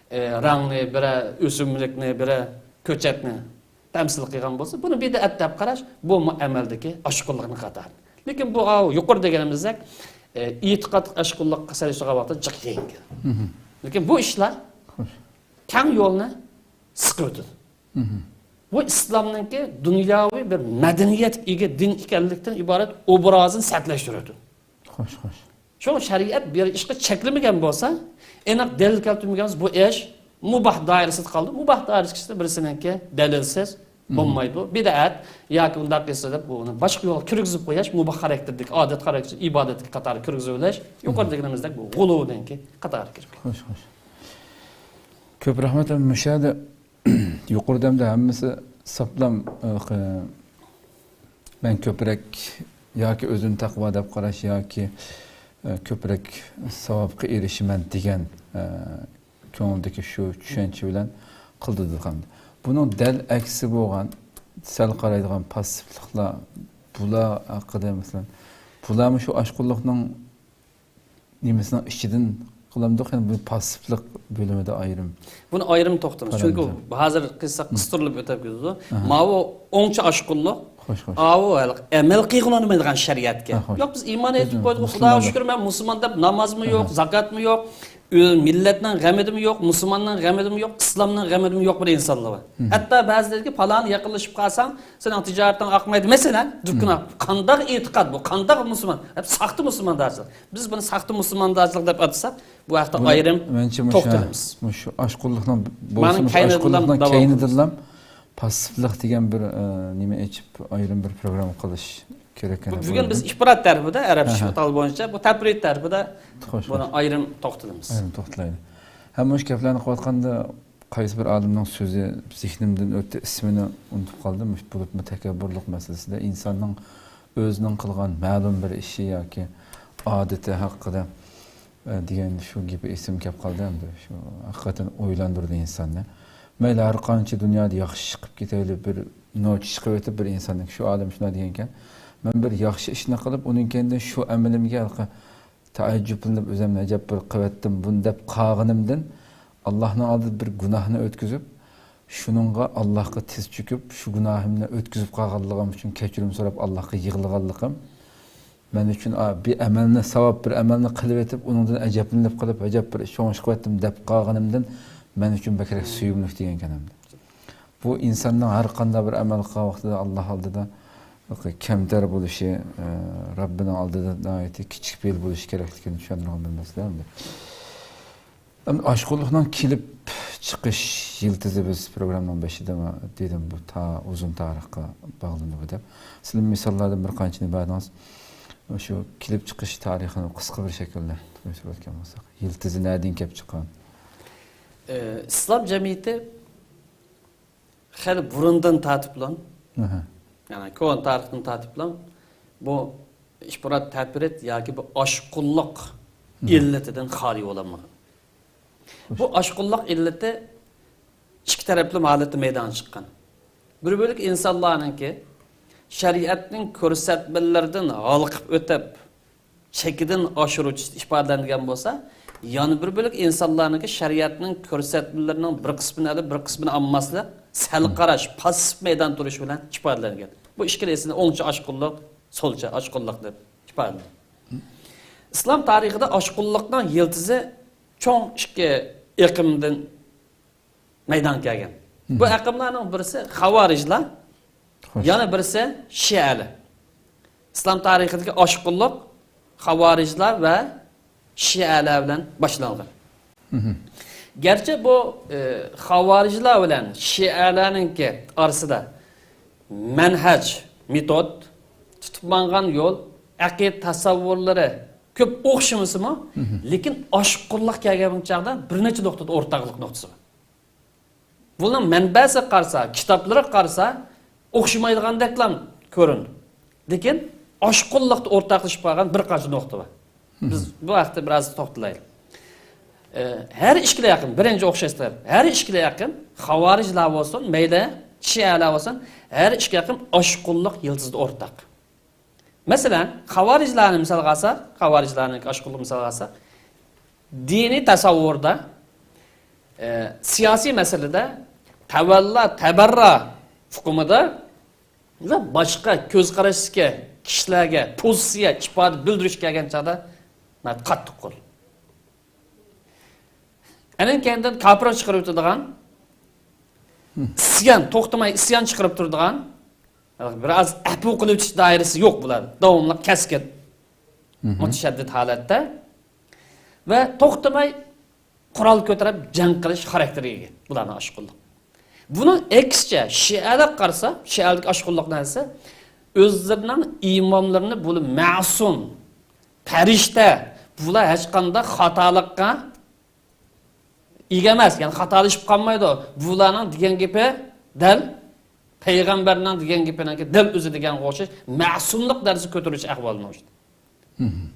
ئى، رەڭنى، بىرەر ئۆسۈملۈكنى، بىرەر كۆچەتنى تەمسىل قىلغان بولسا، بۇنى بىدئەت دەپ قاراش، بۇمۇ ئەمەلدىكى ئاشقۇنلۇقنىڭ قاتارى. لېكىن بۇ، ئاۋۇ يۇقىرىدا دېگىنىمىزدەك، ئى، ئېتىقاد ئاشقۇنلۇققا سېلىشتۇرغان ۋاقىتتا جىق يەڭگىل. لېكىن بۇ ئىشلار كەڭ يولنى سىقىۋېتىدۇ. بۇ ئىسلامنىڭكى دۇنياۋى بىر مەدەنىيەتكە ئىگە دىن ئىكەنلىكتىن ئىبارەت ئوبرازىنى سەتلەشتۈرۈۋېتىدۇ. خوش، خوش. شۇڭا شەرىئەت بىر ئىشقا چەكلىمىگەن بولسا، ئېنىق دەلىل كەلتۈرمىگەن بولسا، بۇ ئىش مۇباھ دائىرىسىدە قالىدۇ. مۇباھ دائىرىسى ئىچىدە بىرسىنىڭكى دەلىلسىز بولمايدۇ. بىدئەت ياكى ئۇنداق قىلسا دەپ، بۇنى باشقا يولغا كىرگۈزۈپ قويۇش، مۇباھ خاراكتېردىكى، ئادەت خاراكتېردىكى، ئىبادەتتىكى قاتارىغا كىرگۈزۈۋېلىش، يۇقىرىدا دېگىنىمىزدەك بۇ غۇلۇۋنىڭكى قاتارىغا كىرىپ كېتىدۇ. خوش، خوش. كۆپ رەھمەت. مۇشۇ يەردە يۇقىرىدا ئەمدى ھەممىسى ساپلام، ئە، مەن كۆپرەك ياكى ئۆزۈم تەقۋا دەپ قاراش ياكى، ئە، كۆپرەك ساۋابقا ئېرىشىمەن دېگەن، ئە، كۆڭۈلدىكى شۇ چۈشەنچە بىلەن قىلدى دېدىم. بۇنىڭ دەل ئەكسى بولغان، سەل قارايدىغان پاسسىپلىقلار، بۇلار ھەققىدە، مەسىلەن، بۇلارمۇ شۇ ئاشقۇنلۇقنىڭ نېمىسىنىڭ ئىچىدىن قىلامدۇق، يەنى بۇ پاسسىپلىق بۆلۈمىدە ئايرىم. بۇنى ئايرىم توختىلىمىز. چۈنكى ھازىر قىلساق قىستۇرۇلۇپ ئۆتۈپ كېتىدۇ. ماۋۇ ئوڭچە ئاشقۇنلۇق، خوش، خوش. ئاۋۇ ھېلىقى ئەمەل قىلغىلى بولمايدىغان شەرىئەتكە. ھە، خوش. ياق، بىز ئىمان ئېيتىپ قويدۇق، خۇداغا شۈكۈر، مەن مۇسۇلمان دەپ نامازمۇ يوق، زاكاتمۇ يوق، ئۆ-، مىللەتنىڭ غېمىدىمۇ يوق، مۇسۇلماننىڭ غېمىدىمۇ يوق، ئىسلامنىڭ غېمىدىمۇ يوق بىر ئىنسانلار بار. ھەتتا بەزىلەرگە پالانى يېقىنلىشىپ قالساڭ، سېنىڭ تىجارىتىڭ ئاقمايدۇ. مەسىلەن، دۇكىنى، قانداق ئېتىقاد بۇ؟ قانداق مۇسۇلمان؟ ھەپ ساختا مۇسۇلماندارچىلىق. بىز بۇنى ساختا مۇسۇلماندارچىلىق دەپ ئاتىساق، بۇ ھەقتە ئايرىم توختىلىمىز. مۇشۇ ئاشقۇنلۇقنىڭ بولسا، مۇشۇ ئاشقۇنلۇقنىڭ كەينىدىنلا پاسسىپلىق دېگەن بىر، ئە، نېمە ئېچىپ، ئايرىم بىر پروگرامما قىلىش كېرەك. بۇ بۈگۈن بىز ئىپرات تەرىپىدە، ئەرەب ئىشغال بويىچە، بۇ تەپرىت تەرىپىدە بۇنى ئايرىم توختىلىمىز. ئايرىم توختىلايلى. ھەم مۇشۇ گەپلەرنى قىلىۋاتقاندا، قايسى بىر ئالىمنىڭ سۆزى زېھنىمدىن ئۆتتى، ئىسمىنى ئۇنتۇپ قالدىم. مۇشۇ بولۇپمۇ تەكەببۇرلۇق مەسىلىسىدە ئىنساننىڭ ئۆزىنىڭ قىلغان مەلۇم بىر ئىشى ياكى ئادىتى ھەققىدە، ئە، دېگەن شۇ گېپى ئېسىمگە كەپ قالدى ئەمدى. شۇ ھەقىقەتەن ئويلاندۇردى ئىنساننى. مەيلى، ھەر قانچە دۇنيادا ياخشى ئىش قىلىپ كېتەيلى، بىر نوچە ئىش قىلىۋېتىپ بىر ئىنساندىن شۇ ئالىم شۇنداق دېگەنكەن، مەن بىر ياخشى ئىشنى قىلىپ، ئۇنىڭ كەينىدىن شۇ ئەمىلىمگە ھېلىقى تەئەججۈپلىنىپ، ئۆزۈمنى ئەجەب بىر قىلىۋەتتىم بۇنى دەپ قالغىنىمدىن، ئاللاھنىڭ ئالدىدا بىر گۇناھنى ئۆتكۈزۈپ، شۇنىڭغا ئاللاھقا تىز چۆكۈپ، شۇ گۇناھىمنى ئۆتكۈزۈپ قالغانلىقىم ئۈچۈن كەچۈرۈم سوراپ، ئاللاھقا يىغلىغانلىقىم، مەن ئۈچۈن، ئا، بىر ئەمەلنى، ساۋاب بىر ئەمەلنى قىلىۋېتىپ، ئۇنىڭدىن ئەجەبلىنىپ قېلىپ، ئەجەب بىر چوڭ ئىش قىلىۋەتتىم دەپ قالغىنىمدىن مەن ئۈچۈن بەكرەك سۆيۈملۈك دېگەنكەن ئەمدى. بۇ ئىنساننىڭ ھەر قانداق بىر ئەمەل قىلغان ۋاقتىدا ئاللا ئالدىدا كەمتەر بولۇشى، ئە، رەببىنىڭ ئالدىدا ناھايىتى كىچىك پېئىل بولۇشى كېرەكلىكىنى چۈشەندۈرگەن بىر مەسىلە ئەمدى. ئەمدى ئاشقۇنلۇقنىڭ كېلىپ چىقىش يىلتىزى، بىز پروگراممىنىڭ بېشىدا دېدىم، بۇ تا ئۇزۇن تارىخقا باغلىنىدۇ دەپ. سىلەر مىساللاردىن بىر قانچىنى بەردىڭىز. شۇ كېلىپ چىقىش تارىخىنى قىسقا بىر شەكىلدە كۆرسىتىۋەتكەن بولساق، يىلتىزى نەدىن كېلىپ چىققان؟ ئى، ئىسلام جەمئىيىتى خېلى بۇرۇندىن تارتىپلا، ئەھە، يەنى كونا تارىختىن تارتىپلا بۇ ئىپرات تەپرىت ياكى بۇ ئاشقۇنلۇق، مم، ئىللىتىدىن خالىي بولالمىغان. بۇ ئاشقۇنلۇق ئىللىتى ئىككى تەرەپلىمە ھالەتتە مەيدانغا چىققان. بىر بۆلەك ئىنسانلارنىڭكى شەرىئەتنىڭ كۆرسەتمىلىرىدىن ھالقىپ ئۆتۈپ، چېكىدىن ئاشۇرۇش ئىپادىلەنگەن بولسا، يەنە بىر بۆلەك ئىنسانلارنىڭكى شەرىئەتنىڭ كۆرسەتمىلىرىنىڭ بىر قىسمىنى ئېلىپ، بىر قىسمىنى ئالماسلىق، سەل قاراش، پاسسىپ مەيدان تۇرۇش بىلەن ئىپادىلەنگەن. بۇ ئىككىلىسىنى ئوڭچە ئاشقۇنلۇق، سولچە ئاشقۇنلۇق دەپ ئىپادىلەيدۇ. ئىسلام تارىخىدا ئاشقۇنلۇقنىڭ يىلتىزى چوڭ ئىككى ئېقىمدىن مەيدانغا كەلگەن. بۇ ئېقىملارنىڭ بىرسى خاۋارىجلار، خوش، يەنە بىرسى شىئەلەر. ئىسلام تارىخىدىكى ئاشقۇنلۇق خاۋارىجلار ۋە شىئەلەر بىلەن باشلانغان. گەرچە بۇ، ئى، خاۋارىجلار بىلەن شىئەلەرنىڭكى ئارىسىدا مەنھەج، مېتود، تۇتۇپ ماڭغان يول، ئەقىدە تەسەۋۋۇرلىرى، كۆپ ئوخشىمىسىمۇ، لېكىن ئاشقۇنلۇق كەلگەن چاغدا بىر نەچچە نۇقتىدا ئورتاقلىق نۇقتىسى بار. بۇنىڭ مەنبەسىگە قارىسا، كىتابلىرىغا قارىسا، ئوخشىمايدىغاندەكلا كۆرۈنىدۇ. لېكىن ئاشقۇنلۇقتا ئورتاقلىشىپ قالغان بىر قانچە نۇقتا بار. بىز بۇ ھەقتە بىر ئاز توختىلايلى. ئە، ھەر ئىككىلى ھەققىدە، بىرىنچى ئوخشاش تەرەپ، ھەر ئىككىلى ھەققىدە، خاۋارىجلار بولسۇن، مەيلى شىئەلەر بولسۇن، ھەر ئىككى ھەققىدە ئاشقۇنلۇق يىلتىزىدا ئورتاق. مەسىلەن، خاۋارىجلارنى مىسالغا ئالساق، خاۋارىجلارنىڭ ئاشقۇنلۇق مىسالغا ئالساق، دىنىي تەسەۋۋۇردا، ئە، سىياسىي مەسىلىدە تەۋەللا، تەبەررا ئۇقۇمىدا ۋە باشقا كۆز قاراشتىكى كىشىلەرگە پوزىتسىيە ئىپادە بىلدۈرۈش كەلگەن چاغدا ناھايىتى قاتتىق قول. ئەنىڭ كەينىدىن كاپىر چىقىرىۋېتىدىغان، ئىسيان، توختىماي ئىسيان چىقىرىپ تۇرىدىغان، بىر ئاز ئەپۇ قىلىۋېتىش دائىرىسى يوق بۇلار. داۋاملىق كەسكىن، مۇتەشەددىد ھالەتتە ۋە توختىماي قورال كۆتۈرۈپ جەڭ قىلىش خاراكتېرىگە ئىگە بۇلارنىڭ ئاشقۇنلۇق. بۇنىڭ ئەكسىچە، شىئەلەرگە قارىسا، شىئەلەردىكى ئاشقۇنلۇق نەرسە، ئۆزلىرىنىڭ ئىماملىرىنى بۇلار مەسۇم، پەرىشتە، بۇلار ھېچقانداق خاتالىققا ئىگە ئەمەس، يەنى خاتالىشىپ قالمايدۇ. بۇلارنىڭ دېگەن گېپى دەل پەيغەمبەرنىڭ دېگەن گېپىنىڭكى دەل ئۆزى دېگەنگە ئوخشاش مەسۇملۇق دەرىجىسىگە كۆتۈرۈلۈش ئەھۋالىنى ئوخشىتىدۇ.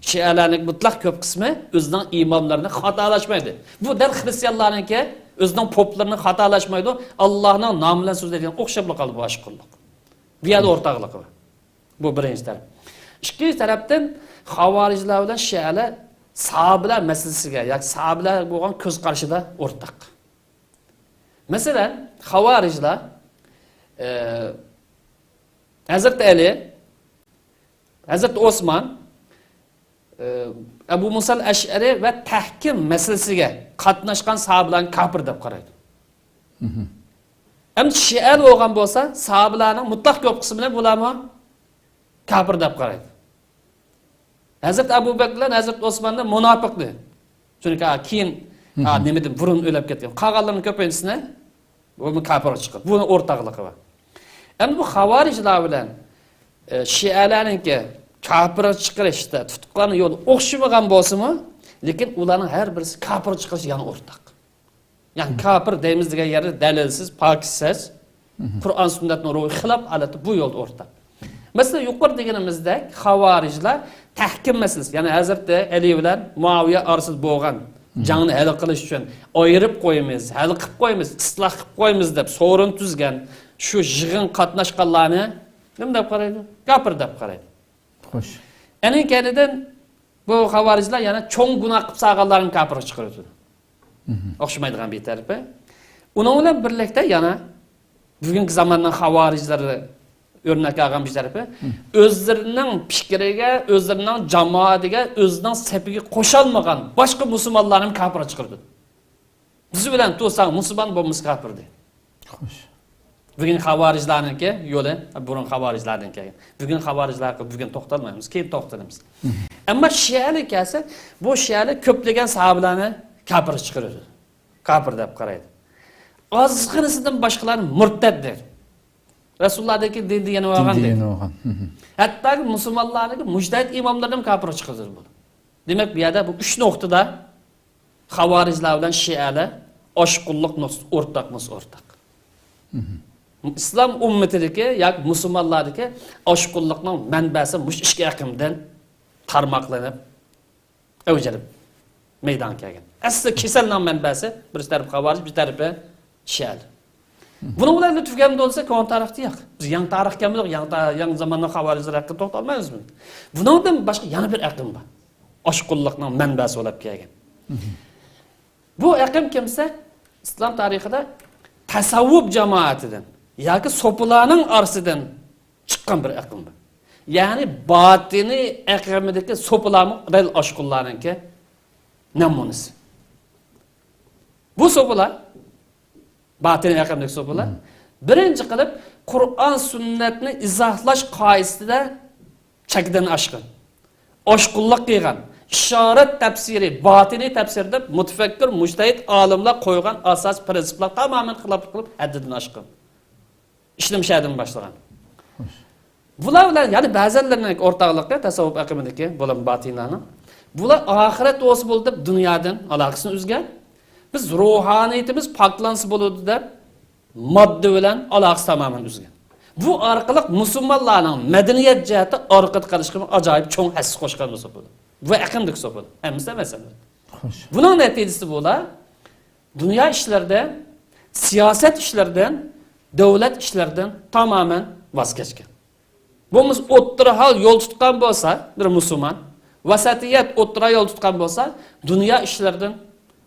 شىئەلەرنىڭ مۇتلەق كۆپ قىسمى ئۆزىنىڭ ئىماملىرىنى خاتالاشمايدۇ. بۇ دەل خرىستىيانلارنىڭكى ئۆزىنىڭ پوپلىرىنى خاتالاشمايدۇ. ئاللاھنىڭ نامى بىلەن سۆزلەيدىغان ئوخشاپلا قالدى بۇ ئاشقۇنلۇق. بۇ يەردە ئورتاقلىقى بار. بۇ بىرىنچى تەرەپ. ئىككىنچى تەرەپتىن خاۋارىجلار بىلەن شىئەلەر ساھابىلەر مەسىلىسىگە ياكى ساھابىلەرگە بولغان كۆز قارىشىدا ئورتاق. مەسىلەن، خاۋارىجلار، ئە، ھەزرىتى ئەلى، ھەزرىتى ئوسمان، ئە، ئەبۇ مۇسال ئەشئەرى ۋە تەھكىم مەسىلىسىگە قاتناشقان ساھابىلەرنى كاپىر دەپ قارايدۇ. ئەمدى شىئەلەر بولغان بولسا، ساھابىلەرنىڭ مۇتلەق كۆپ قىسمىنى بۇلارمۇ كاپىر دەپ قارايدۇ. ھەزرەت ئەبۇ بەكىر بىلەن ھەزرەت ئوسماننى مۇناپىق دېدى. چۈنكى، ھا، كېيىن، ھا، نېمىدىن بۇرۇن ئۆلۈپ كەتكەن. قالغانلارنىڭ كۆپىنچىسىنى بۇ كاپىرغا چىقىرىدۇ. بۇنىڭ ئورتاقلىقى بار. ئەمدى بۇ خاۋارىجلار بىلەن، ئە، شىئەلەرنىڭكى كاپىرغا چىقىرىشتا تۇتقان يولى ئوخشىمىغان بولسىمۇ، لېكىن ئۇلارنىڭ ھەر بىرسى كاپىرغا چىقىرىش يەنە ئورتاق. يەنى كاپىر دەيمىز دېگەن يەردە دەلىلسىز، پاكىتسىز، قۇرئان سۈننەتنىڭ روھىغا خىلاپ ھالەتتە بۇ يولدا ئورتاق. مەسىلەن، يۇقىرى دېگىنىمىزدەك خاۋارىجلار تەھكىم مەسىلىسى، يەنى ھەزرىتى ئەلى بىلەن مۇئاۋىيە ئارىسىدا بولغان جەڭنى ھەل قىلىش ئۈچۈن ئايرىپ قويىمىز، ھەل قىلىپ قويىمىز، ئىسلاھ قىلىپ قويىمىز دەپ سورۇن تۈزگەن شۇ يىغىنغا قاتناشقانلارنى نېمە دەپ قارايدۇ؟ كاپىر دەپ قارايدۇ. خوش. ئەنىڭ كەينىدىن بۇ خاۋارىجلار يەنە چوڭ گۇناھ قىلىپ سالغانلارنى كاپىرغا چىقىرىۋېتىدۇ. ئوخشىمايدىغان بىر تەرىپى. ئۇنىڭ بىلەن بىرلىكتە يەنە بۈگۈنكى زاماننىڭ خاۋارىجلىرى ئۆرنەك ئالغان بىر تەرىپى، ئۆزلىرىنىڭ پىكرىگە، ئۆزلىرىنىڭ جامائىتىگە، ئۆزىنىڭ سېپىگە قوشالمىغان باشقا مۇسۇلمانلارنى كاپىرغا چىقىرىدۇ. بىز بىلەن تۇرساڭ مۇسۇلمان، بولمىسا كاپىر دەيدۇ. خوش. بۈگۈن خاۋارىجلارنىڭكى يولى، بۇرۇن خاۋارىجلاردىن كەلگەن. بۈگۈن خاۋارىجلارغا بۈگۈن توختالمايمىز، كېيىن توختىلىمىز. ئەمما شىئەلەرگە كەلسەك، بۇ شىئەلەر كۆپلىگەن ساھابىلەرنى كاپىر چىقىرىدۇ. كاپىر دەپ قارايدۇ. ئازغىنىسىدىن باشقىلارنى مۇرتەت دەيدۇ. رەسۇلۇللاھتىن كېيىن دىندىن يەنە بولغان دەيدۇ. ھەتتاكى مۇسۇلمانلارنىڭكى مۇجتەھىد ئىماملىرىنى كاپىرغا چىقىرىدۇ بۇ. دېمەك، بۇ يەردە بۇ ئۈچ نۇقتىدا خاۋارىجلار بىلەن شىئەلەر ئاشقۇنلۇق نۇقتىسى ئورتاقمۇ ئورتاق. ئىسلام ئۈممىتىدىكى ياكى مۇسۇلمانلاردىكى ئاشقۇنلۇقنىڭ مەنبەسى مۇشۇ ئىككى ئېقىمدىن تارماقلىنىپ ئەۋج ئېلىپ مەيدانغا كەلگەن. ئەسلى كېسەلنىڭ مەنبەسى بىر تەرىپى خاۋارىج، بىر تەرىپى شىئەلەر. بۇنىڭ بىلەن تۈگەمدۇ دېسە، كونا تارىختا يوق. بىز يېڭى تارىخ كەلمىدۇق، يېڭى تا-، يېڭى زاماننىڭ خاۋارىجلىرى ھەققىدە توختالمايمىز بۇ. بۇنىڭدىن باشقا يەنە بىر ئېقىم بار. ئاشقۇنلۇقنىڭ مەنبەسى بولۇپ كەلگەن. بۇ ئېقىم كىم دېسە، ئىسلام تارىخىدا تەسەۋۋۇپ جامائىتىدىن ياكى سوپىلارنىڭ ئارىسىدىن چىققان بىر ئېقىم بۇ. يەنى باتىنىي ئېقىمىدىكى سوپىلارمۇ دەل ئاشقۇنلارنىڭكى نەمۇنىسى. بۇ سوپىلار باتىنىي ئېقىمدىكى سوپىلار بىرىنچى قىلىپ قۇرئان سۈننەتنى ئىزاھلاش قائىدىسىدە چەكدىن ئاشقان، ئاشقۇنلۇق قىلغان، ئىشارەت تەپسىرى، باتىنىي تەپسىر دەپ مۇتەپەككۇر، مۇجتەھىد ئالىملار قويغان ئاساسىي پىرىنسىپلار تامامەن خىلاپلىق قىلىپ ھەددىدىن ئاشقان. ئىشلىمىشەدىن باشلىغان. بۇلار بىلەن يەنە بەزەنلىرىنىڭ ئورتاقلىقى تەسەۋۋۇپ ئېقىمىدىكى بولۇم باتىنلارنىڭ بۇلار ئاخىرەت بولسا بولدى دەپ دۇنيادىن ئالاقىسىنى ئۈزگەن. بىز روھانىيىتىمىز پاكلانسا بولىدۇ دەپ ماددا بىلەن ئالاقىسى تامامەن ئۈزگەن. بۇ ئارقىلىق مۇسۇلمانلارنىڭ مەدەنىيەت جەھەتتە ئارقىدا قېلىشىغا ئاجايىپ چوڭ ھەسسە قوشقان بولسا بولىدۇ. بۇ ئەقىمدىكى سوپىدا. ئەمىسە مەسىلە. خوش. بۇنىڭ نەتىجىسى بۇلار دۇنيا ئىشلىرىدىن، سىياسەت ئىشلىرىدىن، دۆلەت ئىشلىرىدىن تامامەن ۋاز كەچكەن. بولمىسا ئوتتۇرا ھال يول تۇتقان بولسا بىر مۇسۇلمان، ۋەسەتىيەت ئوتتۇرا يول تۇتقان بولسا، دۇنيا ئىشلىرىدىن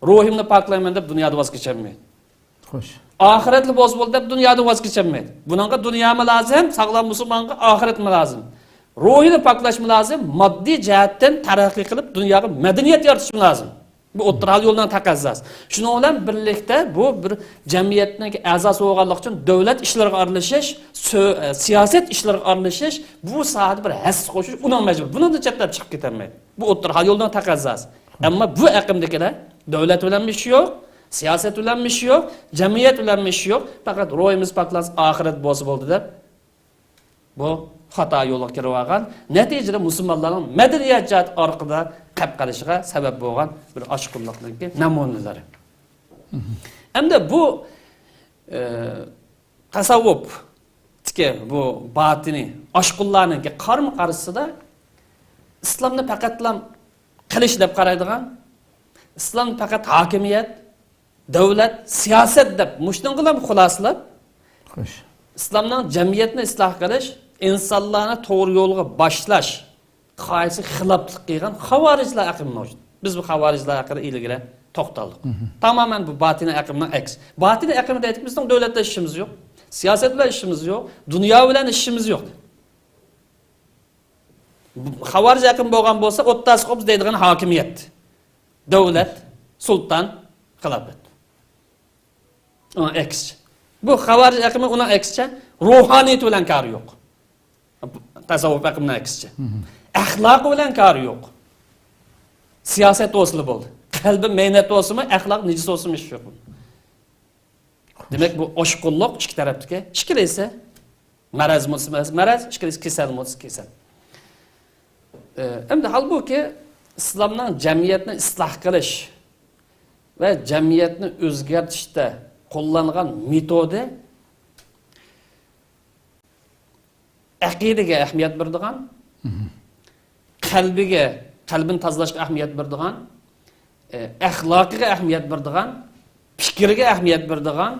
روھۇمنى پاكلايمەن دەپ دۇنيادا ۋاز كېچەلمەيدۇ. خوش. ئاخىرەتلا بولسا بولدى دەپ دۇنيادىن ۋاز كېچەلمەيدۇ. بۇنىڭغا دۇنيامۇ لازىم، ساغلام مۇسۇلمانغا ئاخىرەتمۇ لازىم. روھىنى پاكلاشمۇ لازىم، ماددىي جەھەتتىن تەرەققىي قىلىپ دۇنياغا مەدەنىيەت يارىتىشمۇ لازىم. بۇ ئوتتۇرا ھال يولىنىڭ تەقەززاسى. شۇنىڭ بىلەن بىرلىكتە بۇ بىر جەمئىيەتنىڭ ئەزاسى بولغانلىقى ئۈچۈن دۆلەت ئىشلىرىغا ئارىلىشىش، سۆ-، ئە، سىياسەت ئىشلىرىغا ئارىلىشىش، بۇ ساھەدە بىر ھەسسە قوشۇش، ئۇنىڭ مەجبۇرىي. بۇنىڭدىن چەتلەپ چىقىپ كېتەلمەيدۇ. بۇ ئوتتۇرا ھال يولىنىڭ تەقەززاسى. ئەمما بۇ ئېقىمدىكىلەر دۆلەت بىلەنمۇ ئىشى يوق، سىياسەت بىلەنمۇ ئىشى يوق، جەمئىيەت بىلەنمۇ ئىشى يوق، پەقەت روھىمىز پاكلانسا ئاخىرەت بولسا بولدى دەپ بۇ خاتا يولغا كىرىۋالغان، نەتىجىدە مۇسۇلمانلارنىڭ مەدەنىيەت جەھەتتە ئارقىدا قېلىپ قېلىشىغا سەۋەب بولغان بىر ئاشقۇنلۇقنىڭكى نەمۇنىلىرى. ئەمدى بۇ، ئە، تەسەۋۋۇپتىكى بۇ باتىنىي ئاشقۇنلارنىڭكى قارىمۇ قارشىسىدا ئىسلامنى پەقەتلا قىلىچ دەپ قارايدىغان، ئىسلامنى پەقەت ھاكىمىيەت، دۆلەت، سىياسەت دەپ مۇشۇنىڭغىلا خۇلاسىلاپ، خوش. ئىسلامنىڭ جەمئىيەتنى ئىسلاھ قىلىش، ئىنسانلارنى توغرا يولغا باشلاش قائىدىسىگە خىلاپلىق قىلغان خاۋارىجلار ئېقىمى مەۋجۇت. بىز بۇ خاۋارىجلار ھەققىدە ئىلگىرى توختالدۇق. مهم. تامامەن بۇ باتىنىي ئېقىمنىڭ ئەكسى. باتىنىي ئېقىمى دەيدىكى، بىزنىڭ دۆلەت بىلەن ئىشىمىز يوق، سىياسەت بىلەن ئىشىمىز يوق، دۇنيا بىلەن ئىشىمىز يوق. خاۋارىج ئېقىم بولغان بولسا، ئوتتاس قوبز دەيدىغان ھاكىمىيەت، دۆلەت، سۇلتان، خىلاپەت. ئۇنىڭ ئەكسىچە. بۇ خاۋارىج ئېقىمى ئۇنىڭ ئەكسىچە، روھانىيىتى بىلەن كارى يوق. تەسەۋۋۇپ ئېقىمىنىڭ ئەكسىچە. مهم. ئەخلاقى بىلەن كارى يوق. سىياسەت بولسىلا بولدى. قەلبى مەينەت بولسىمۇ، ئەخلاق نىجىس بولسىمۇ ئىش يوق. دېمەك، بۇ ئاشقۇنلۇق ئىككى تەرەپتىكى. ئىككىلىسى مەرەز بولسا مەرەز، ئىككىلىسى كېسەل بولسا كېسەل. ئە، ئەمدى ھالبۇكى، ئىسلامنىڭ جەمئىيەتنى ئىسلاھ قىلىش ۋە جەمئىيەتنى ئۆزگەرتىشتە قوللانغان مېتودى ئەقىدىگە ئەھمىيەت بېرىدىغان، مهم. قەلبىگە، قەلبىنى تازىلاشقا ئەھمىيەت بېرىدىغان، ئە، ئەخلاقىغا ئەھمىيەت بېرىدىغان، پىكىرگە ئەھمىيەت بېرىدىغان،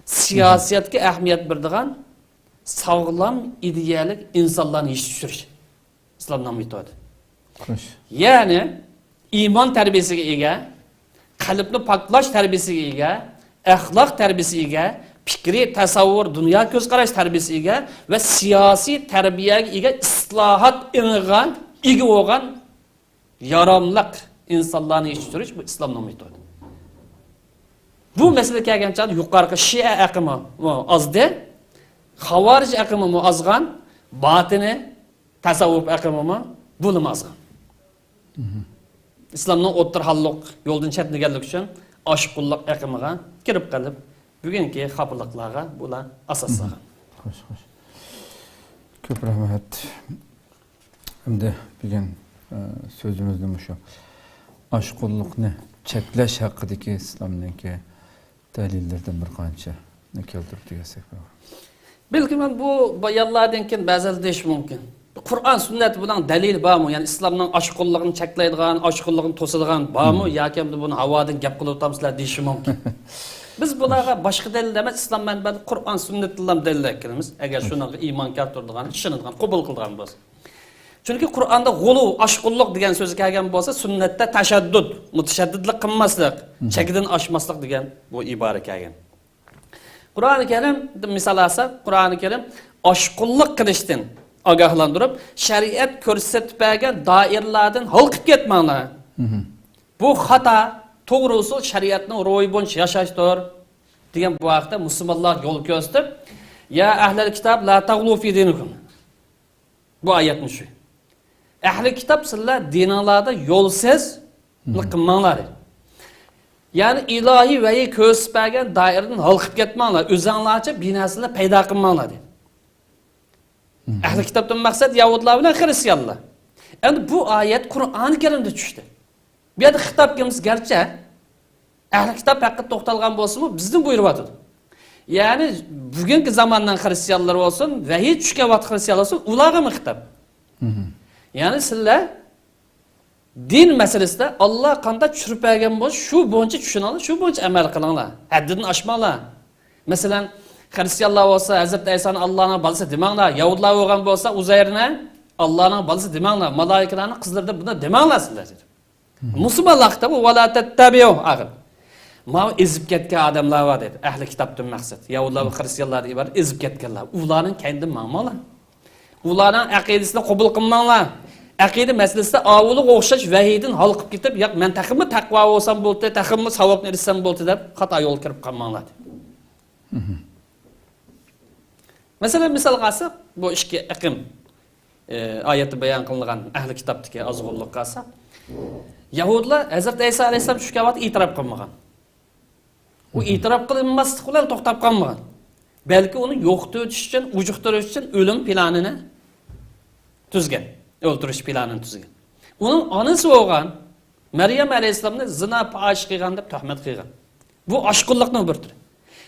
سىياسەتكە ئەھمىيەت بېرىدىغان ساغلام ئىدىيەلىك ئىنسانلارنى يېتىشتۈرۈش ئىسلامنىڭ مېتودى. خوش. يەنى ئىمان تەربىيەسىگە ئىگە، قەلبنى پاكلاش تەربىيەسىگە ئىگە، ئەخلاق تەربىيەسىگە ئىگە، پىكرىي تەسەۋۋۇر، دۇنيا كۆز قاراش تەربىيەسىگە ئىگە ۋە سىياسىي تەربىيەگە ئىگە، ئىسلاھات ئېڭىغا ئىگە بولغان ياراملىق ئىنسانلارنى يېتىشتۈرۈش، بۇ ئىسلامنىڭ مېتودى. بۇ مەسىلە كەلگەن چاغدا يۇقىرىقى شىئە ئېقىمىمۇ ئازدى، خاۋارىج ئېقىمىمۇ ئازغان، باتىنىي تەسەۋۋۇپ ئېقىمىمۇ بولىمۇ ئازغان. ئىسلامنىڭ ئوتتۇرا ھاللىق يولدىن چەتنىگەنلىكى ئۈچۈن ئاشقۇنلۇق ئېقىمىغا كىرىپ قېلىپ، بۈگۈنكى خاپىلىقلارغا بۇلار ئاساس سالغان. خوش، خوش. كۆپ رەھمەت. ئەمدى بۈگۈن، ئە، سۆزىمىزنى مۇشۇ ئاشقۇنلۇقنى چەكلەش ھەققىدىكى ئىسلامنىڭكى دەلىللىرىدىن بىر قانچىنى كەلتۈرۈپ تۈگەتسەك بولىدۇ. بەلكىم بۇ بايانلاردىن كېيىن بەزىلەر دېيىشى مۇمكىن، قۇرئان سۈننەت بۇنىڭ دەلىلى بارمۇ؟ يەنى ئىسلامنىڭ ئاشقۇنلۇقنى چەكلەيدىغان، ئاشقۇنلۇقنى توسىدىغان بارمۇ؟ مم. ياكى ئەمدى بۇنى ھاۋادىن گەپ قىلىۋاتامسىلەر دېيىشى مۇمكىن. بىز بۇلارغا باشقا دەلىل ئەمەس، ئىسلام مەنبەلىرى قۇرئان سۈننەتتىنلا دەلىل ئەكىلىمىز. ئەگەر شۇنىڭغا ئىمان كەلتۈرىدىغان، ئىشىنىدىغان، قوبۇل قىلىدىغان بولسا. چۈنكى قۇرئاندا غۇلۇ، ئاشقۇنلۇق دېگەن سۆز كەلگەن بولسا، سۈننەتتە تەشەددۇد، مۇتەشەددىدلىق قىلماسلىق، مم. چەكدىن ئاشماسلىق دېگەن بۇ ئىبارە كەلگەن. قۇرئانى كەرىم، مىسال ئالساق، قۇرئانى كەرىم ئاشقۇنلۇق قىلىشتىن ئاگاھلاندۇرۇپ، شەرىئەت كۆرسىتىپ بەرگەن دائىرىلەردىن ھالقىپ كەتمەڭلار. مم. بۇ خاتا، توغرا ئۇسۇل شەرىئەتنىڭ روھى بويىچە ياشاشتۇر، دېگەن بۇ ھەقتە مۇسۇلمانلارغا يول كۆرسىتىپ، يا ئەھلەل كىتاب لا تغلوا في دينكم. بۇ ئايەتمۇ شۇ. ئەھلى كىتاب، سىلەر دىنىڭلاردا يولسىزلىق قىلماڭلار، دېدى. يەنى ئىلاھىي ۋەھىي كۆرسىتىپ بەرگەن دائىرىدىن ھالقىپ كەتمەڭلار، ئۆزۈڭلارچە بىنەرسىلەرنى پەيدا قىلماڭلار، دېدى. ئەھلى كىتابتىن مەقسەت يەھۇدلار بىلەن خىرىستىيانلار. ئەمدى بۇ ئايەت قۇرئانى كەرىمدە چۈشتى. بۇ يەردە خىتاب كىمسى گەرچە ئەھلى كىتاب ھەققىدە توختالغان بولسىمۇ، بىزنى بۇيرۇۋاتىدۇ. يەنى بۈگۈنكى زاماننىڭ خرىستىيانلىرى بولسۇن، ۋەھىي چۈشكەن ۋاقىت خرىستىيانلار بولسۇن، ئۇلارغىمۇ خىتاب. يەنى سىلەر دىن مەسىلىسىدە ئاللا قانداق چۈشۈرۈپ بەرگەن بولسا، شۇ بويىچە چۈشىنىڭلار، شۇ بويىچە ئەمەل قىلىڭلار. ھەددىدىن ئاشماڭلار. مەسىلەن، خرىستىيانلار بولسا ھەزرىتى ئەيسانى ئاللانىڭ بالىسى دېمەڭلار. يەھۇدلار بولغان بولسا ئۇزەيرنى ئاللانىڭ بالىسى دېمەڭلار. مالايىكىلارنىڭ قىزلىرى دەپ بۇنداق دېمەڭلار سىلەر دېدى. مۇسۇلمانلار خىتابى ۋەلا تەتتەبىئۇ ئاخىر. ماۋۇ ئېزىپ كەتكەن ئادەملەر بار دېدى. ئەھلى كىتابتىن مەقسەت. يەھۇدلار ۋە خرىستىيانلاردىن ئىبارەت ئېزىپ كەتكەنلەر. ئۇلارنىڭ كەينىدىن ماڭماڭلار. ئۇلارنىڭ ئەقىدىسىنى قوبۇل قىلماڭلار. ئەقىدە مەسىلىسىدە ئاۋۇلىغا ئوخشاش ۋەھىيدىن ھالقىپ كېتىپ، ياق، مەن تېخىمۇ تەقۋا بولسام بولدى، تېخىمۇ ساۋابنى ئېرىشسەم بولدى دەپ خاتا يولغا كىرىپ قالماڭلار دېدى. مەسىلەن، مىسالغا ئالساق، بۇ ئىككى ئېقىم، ئى، ئايەتتە بايان قىلىنغان ئەھلى كىتابتىكى ئازغۇنلۇققا ئالساق، يەھۇدلار ھەزرىتى ئەيسا ئەلەيھىسسالام چۈشكەن ۋاقىتتا ئېتىراپ قىلمىغان. ئۇ ئېتىراپ قىلماسلىق بىلەن توختاپ قالمىغان. بەلكى ئۇنى يوقىتىۋېتىش ئۈچۈن، ئۇجۇقتۇرۇش ئۈچۈن ئۆلۈم پىلانىنى تۈزگەن. ئۆلتۈرۈش پىلانىنى تۈزگەن. ئۇنىڭ ئانىسى بولغان مەريەم ئەلەيھىسسالامنى زىنا پاھىشە قىلغان دەپ تۆھمەت قىلغان. بۇ ئاشقۇنلۇقنىڭ بىر تۈرى.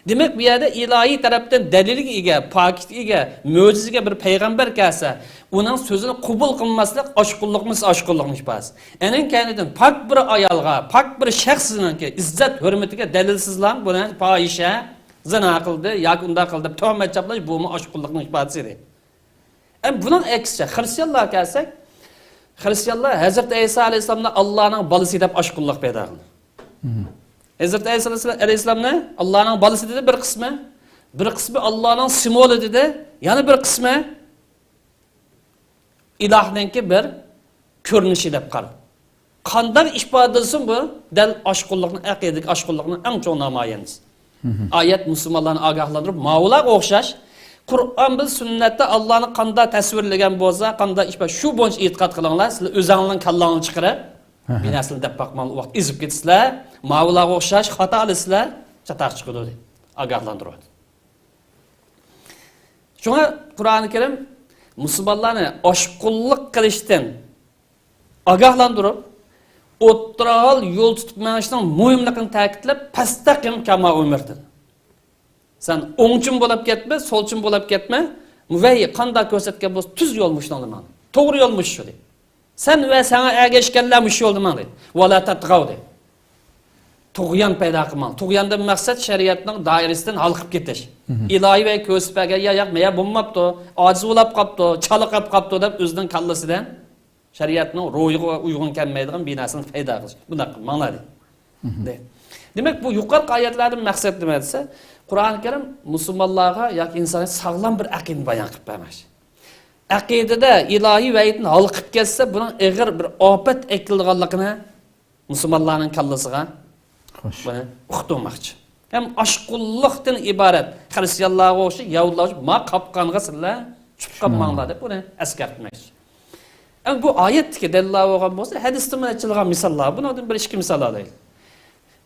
دېمەك، بۇ يەردە ئىلاھىي تەرەپتىن دەلىلگە ئىگە، پاكىتكە ئىگە، مۆجىزىگە بىر پەيغەمبەر كەلسە، ئۇنىڭ سۆزىنى قوبۇل قىلماسلىق ئاشقۇنلۇقمۇ ئاشقۇنلۇقنىڭ ئىپادىسى. ئەنىڭ كەينىدىن پاك بىر ئايالغا، پاك بىر شەخسنىڭكى ئىززەت ھۆرمىتىگە دەلىلسىزلا بۇنى پاھىشە، زىنا قىلدى ياكى ئۇنداق قىلدى دەپ تۆھمەت چاپلاش، بۇمۇ ئاشقۇنلۇقنىڭ ئىپادىسى ئىدى. ئەمما بۇنىڭ ئەكسىچە، خرىستىيانلارغا كەلسەك، خرىستىيانلار ھەزرىتى ئەيسا ئەلەيھىسسالامنى ئاللانىڭ بالىسى دەپ ئاشقۇنلۇق پەيدا قىلدى. ھەزرىتى ئەيسا ئەلەيھىسسالامنى ئاللانىڭ بالىسى دېدى بىر قىسمى، بىر قىسمى ئاللانىڭ سىمۋولى دېدى، يەنە بىر قىسمى ئىلاھنىڭكى بىر كۆرۈنۈشى دەپ قارىدى. قانداق ئىپادىلىسۇن بۇ؟ دەل ئاشقۇنلۇقنىڭ، ئەقىدىدىكى ئاشقۇنلۇقنىڭ ئەڭ چوڭ نامايەندىسى. ئايەت مۇسۇلمانلارنى ئاگاھلاندۇرۇپ، ماۋۇلارغا ئوخشاش، قۇرئان بىلەن سۈننەتتە ئاللانى قانداق تەسۋىرلىگەن بولسا، قانداق ئىپادە، شۇ بويىچە ئېتىقاد قىلىڭلار. سىلەر ئۆزەڭلارنىڭ كاللاڭلارنى چىقىرىپ، بىر نەرسىنى دەپ باقماڭلار، ئۇ ۋاقىت ئېزىپ كېتىسىلەر. ماۋۇلارغا ئوخشاش خاتا ئالىسىلەر، چاتاق چىقىدۇ دەپ ئاگاھلاندۇرۇۋاتىدۇ. شۇڭا قۇرئانى كەرىم مۇسۇلمانلارنى ئاشقۇنلۇق قىلىشتىن ئاگاھلاندۇرۇپ، ئوتتۇرا ھال يول تۇتۇپ مېڭىشنىڭ مۇھىملىقىنى تەكىتلەپ، پەستەقىم كاما ئۇمىرت دېدى. سەن ئوڭچىمۇ بولاپ كەتمە، سولچىمۇ بولاپ كەتمە. ۋەھىي قانداق كۆرسەتكەن بولسا، تۈز يول مۇشۇنىڭدا ماڭ. توغرا يول مۇشۇ دېدى. سەن ۋە ساڭا ئەگەشكەنلەر مۇشۇ يولدا ماڭ دېدى. ۋەلا تەتغەۋ دېدى. تۇغيان پەيدا قىلماڭ. تۇغياندىن مەقسەت شەرىئەتنىڭ دائىرىسىدىن ھالقىپ كېتىش. ئىلاھىي ۋەھىي كۆرسىتىپ بەرگەن، يا، ياق، مەيە بولماپتۇ، ئاجىز بولاپ قاپتۇ، چالا قاپ قاپتۇ دەپ ئۆزىنىڭ كاللىسىدىن شەرىئەتنىڭ روھىغا ئۇيغۇن كەلمەيدىغان بىر نەرسىنى پەيدا قىلىش. بۇنداق قىلماڭلار دېدى. دېمەك، بۇ يۇقىرىقى ئايەتلەردىن مەقسەت نېمە دېسە، قۇرئانى كەرىم مۇسۇلمانلارغا ياكى ئىنسانغا ساغلام بىر ئەقىدىنى بايان قىلىپ بەرمەكچى. ئەقىدىدە ئىلاھىي ۋەھىدىن ھالقىپ كەتسە، بۇنىڭ ئېغىر بىر ئاپەت ئەكېلىدىغانلىقىنى مۇسۇلمانلارنىڭ كاللىسىغا بۇنى ئۇقتۇرماقچى. ھەم ئاشقۇنلۇقتىن ئىبارەت خرىستىيانلارغا ئوخشاش، يەھۇدىيلارغا ئوخشاش، ما قاپقانغا سىلەر چۈشۈپ قالماڭلار دەپ بۇنى ئەسكەرتمەكچى. ئەمما بۇ ئايەتتىكى دەلىللار بولغان بولسا، ھەدىستىن ئېچىلغان مىساللار. بۇنىڭدىن بىر ئىككى مىسال ئالايلى.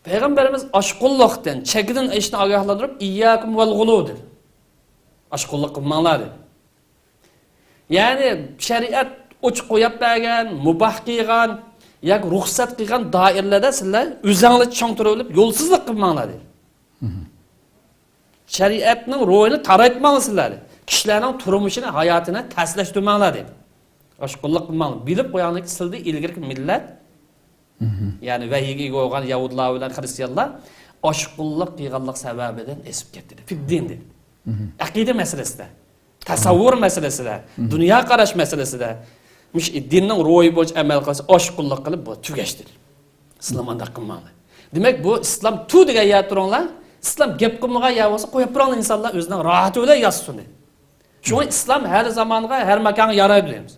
پەيغەمبىرىمىز ئاشقۇنلۇقتىن، چەكدىن ئېشىشنى ئاگاھلاندۇرۇپ، ئىيياكۇم ۋەل غۇلۇ دېدى. ئاشقۇنلۇق قىلماڭلار دېدى. يەنى شەرىئەت ئوچۇق قويۇپ بەرگەن، مۇباھ قىلغان ياكى رۇخسەت قىلغان دائىرىلەردە سىلەر ئۆزەڭلار چىڭ تۇرۇۋېلىپ يولسىزلىق قىلماڭلار دېدى. شەرىئەتنىڭ روھىنى تارايتماڭلار سىلەر دېدى. كىشىلەرنىڭ تۇرمۇشىنى، ھاياتىنى تەسلەشتۈرمەڭلار دېدى. ئاشقۇنلۇق قىلماڭلار. بىلىپ قويۇڭلاركى، سىلەردىن ئىلگىرىكى مىللەت، يەنى ۋەھىيگە ئىگە بولغان يەھۇدىيلار بىلەن خرىستىيانلار ئاشقۇنلۇق قىلغانلىق سەۋەبىدىن ئېزىپ كەتتى دېدى. فىددىن دېدى. ئەقىدە مەسىلىسىدە، تەسەۋۋۇر مەسىلىسىدە، دۇنيا قاراش مەسىلىسىدە، مۇشۇ دىننىڭ روھى بويىچە ئەمەل قىلسا، ئاشقۇنلۇق قىلىپ، بۇ تۈگەش دېدى. ئىسلام ئانداق قىلماڭلار. دېمەك، بۇ ئىسلام تۇ دېگەن يەردە تۇرۇڭلار، ئىسلام گەپ قىلمىغان يەر بولسا، قويۇپ بېرىڭلار، ئىنسانلار ئۆزىنىڭ راھىتى بىلەن ياشىسۇن دېدى. شۇڭا ئىسلام ھەر زامانغا، ھەر ماكانغا يارايدۇ دەيمىز.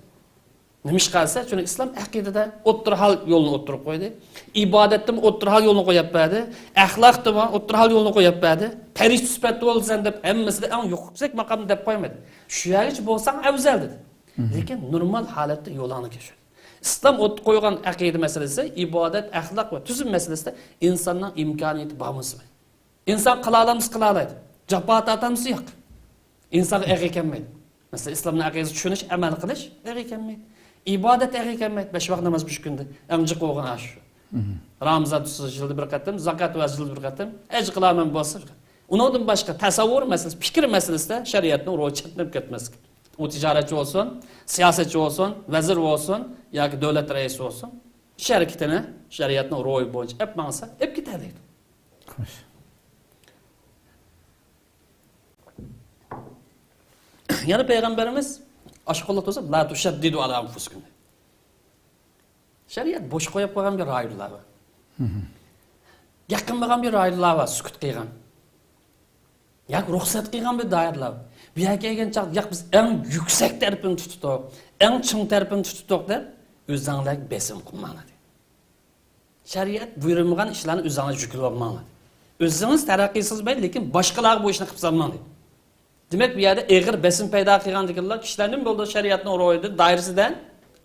نېمىشقا دېسە، چۈنكى ئىسلام ئەقىدىدە ئوتتۇرا ھال يولىنى ئوتتۇرىغا قويدى. ئىبادەتتىمۇ ئوتتۇرا ھال يولىنى قويۇپ بەردى. ئەخلاقتىمۇ ئوتتۇرا ھال يولىنى قويۇپ بەردى. پەرىشتە سۈپەتتە بولىسەن دەپ ھەممىسىدە ئەڭ يۇقىرىسى ماقامنى دەپ قويمىدى. شۇ يەرگىچە بولساڭ ئەۋزەل دېدى. لېكىن نورمال ھالەتتە يولۇڭنى كېچىۋەر. ئىسلام ئوتتۇرىغا قويغان ئەقىدە مەسىلىسى، ئىبادەت، ئەخلاق ۋە تۈزۈم مەسىلىسىدە ئىنساننىڭ ئىمكانىيىتى بارمۇ سىماي. ئىنسان قىلالامسا قىلالايدۇ. جاپا تارتامسا ياق. ئىنسانغا ئېغىر كەلمەيدۇ. مەسىلەن، ئىسلامنىڭ ئەقىدىسى چۈشىنىش، ئەمەل قىلىش ئېغىر كەلمەيدۇ. ئىبادەت ئەڭ كەلمەيدۇ، بەش ۋاق ناماز مۇشۇ كۈندە. ئەڭ جىق بولغان ئاشۇ. رامىزان تۇتسا يىلدا بىر قېتىم، زاكات ۋەرسە يىلدا بىر قېتىم، ھەج قىلارمەن بولسا. ئۇنىڭدىن باشقا تەسەۋۋۇر مەسىلىسى، پىكىر مەسىلىسىدە شەرىئەتنىڭ روھى چەتنەپ كەتمەسلىك. ئۇ تىجارەتچى بولسۇن، سىياسەتچى بولسۇن، ۋەزىر بولسۇن ياكى دۆلەت رەئىسى بولسۇن، ئىش ھەرىكىتىنى شەرىئەتنىڭ روھى بويىچە ئەپ ماڭسا، ئەپ كېتەلەيدۇ. خوش. يەنە پەيغەمبىرىمىز ئاشقۇنلۇق تۇرسا، لا تشددوا على أنفسكم. شەرىئەت بوش قويۇپ قويغان بىر رايونلار بار. گەپ قىلمىغان بىر رايونلار بار، سۈكۈت قىلغان. ياكى رۇخسەت قىلغان بىر دائىرىلەر بار. بۇ يەرگە كەلگەن چاغدا، ياق، بىز ئەڭ يۈكسەك تەرىپىنى تۇتتۇق، ئەڭ چىڭ تەرىپىنى تۇتتۇق دەپ، ئۆزۈڭلارگە بېسىم قىلماڭلار دەيدۇ. شەرىئەت بۇيرۇمىغان ئىشلارنى ئۆزۈڭلار يۈكلىۋالماڭلار. ئۆزىڭىز تەرەققىي قىلسىڭىز مەيلى، لېكىن باشقىلارغا بۇ ئىشنى قىلىپ سالماڭ دەيدۇ. دېمەك، بۇ يەردە ئېغىر بېسىم پەيدا قىلغاندىكىنلا كىشىلەر نېمە بولدى؟ شەرىئەتنىڭ روھىدىن، دائىرىسىدىن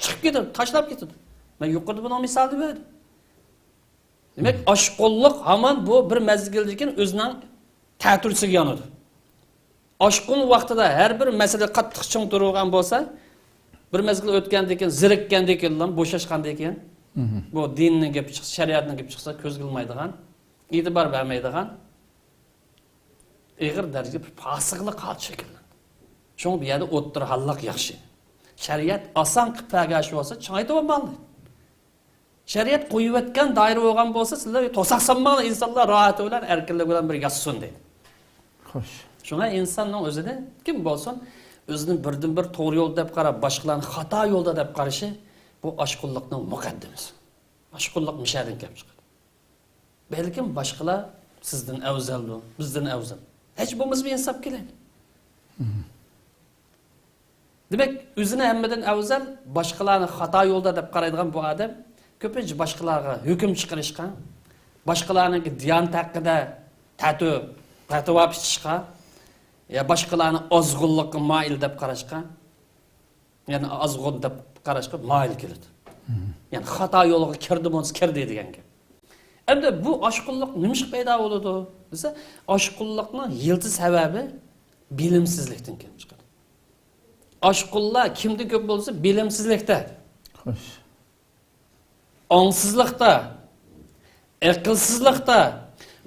چىقىپ كېتىدۇ، تاشلاپ كېتىدۇ. مەن يۇقىرىدا بۇنىڭ مىسالىنى بەردىم. دېمەك، ئاشقۇنلۇق ھامان بۇ بىر مەزگىلدىن كېيىن ئۆزىنىڭ تەتۈرىسىگە يانىدۇ. ئاشقۇن ۋاقتىدا ھەر بىر مەسىلە قاتتىق چىڭ تۇرۇلغان بولسا، بىر مەزگىل ئۆتكەندىن كېيىن، زېرىككەندىن كېيىن، بوشاشقاندىن كېيىن، بۇ دىننىڭ گېپى چىقسا، شەرىئەتنىڭ گېپى چىقسا، كۆزگە ئىلمايدىغان، ئېتىبار بەرمەيدىغان، ئېغىر دەرىجىدە بىر پاسىقلىق ھالىتى شەكىللەندى. شۇڭا بۇ يەردە ئوتتۇرا ھاللىق ياخشى. شەرىئەت ئاسان قىلىپ بەرگەن بولسا، چىڭايتىۋالماڭلار. شەرىئەت قويۇۋەتكەن دائىرە بولغان بولسا، سىلەر توساق سالماڭلار، ئىنسانلار راھەت بىلەن، ئەركىنلىك بىلەن بىر ياتسۇن دەيدۇ. خوش. شۇڭا ئىنساننىڭ ئۆزىنى، كىم بولسۇن، ئۆزىنى بىردىنبىر توغرا يول دەپ قاراپ، باشقىلارنى خاتا يولدا دەپ قارىشى، بۇ ئاشقۇنلۇقنىڭ مۇقەددىمىسى. ئاشقۇنلۇق مۇشۇ يەردىن كېلىپ چىقىدۇ. بەلكىم باشقىلار سىزدىن ئەۋزەلدۇ، بىزدىن ئەۋزەل. ھېچ بولمىسا بىر ئىنساپ قىلىڭ. دېمەك، ئۆزىنى ھەممىدىن ئەۋزەل، باشقىلارنى خاتا يولدا دەپ قارايدىغان بۇ ئادەم كۆپىنچە باشقىلارغا ھۆكۈم چىقىرىشقا، باشقىلارنىڭكى دىيانەت ھەققىدە تەتۈ، پەتىۋا پىچىشقا، يا باشقىلارنى ئازغۇنلۇققا مايىل دەپ قاراشقا، يەنى ئازغۇن دەپ قاراشقا مايىل كېلىدۇ. يەنى خاتا يولغا كىردى بولسا كىردى دېگەن گەپ. ئەمدى بۇ ئاشقۇنلۇق نېمىشقا پەيدا بولىدۇ دېسە، ئاشقۇنلۇقنىڭ يىلتىز سەۋەبى بىلىمسىزلىكتىن كېلىپ چىقىدۇ. ئاشقۇنلار كىمدە كۆپ بولسا، بىلىمسىزلىكتە. خوش. ئاڭسىزلىقتا، ئەقىلسىزلىقتا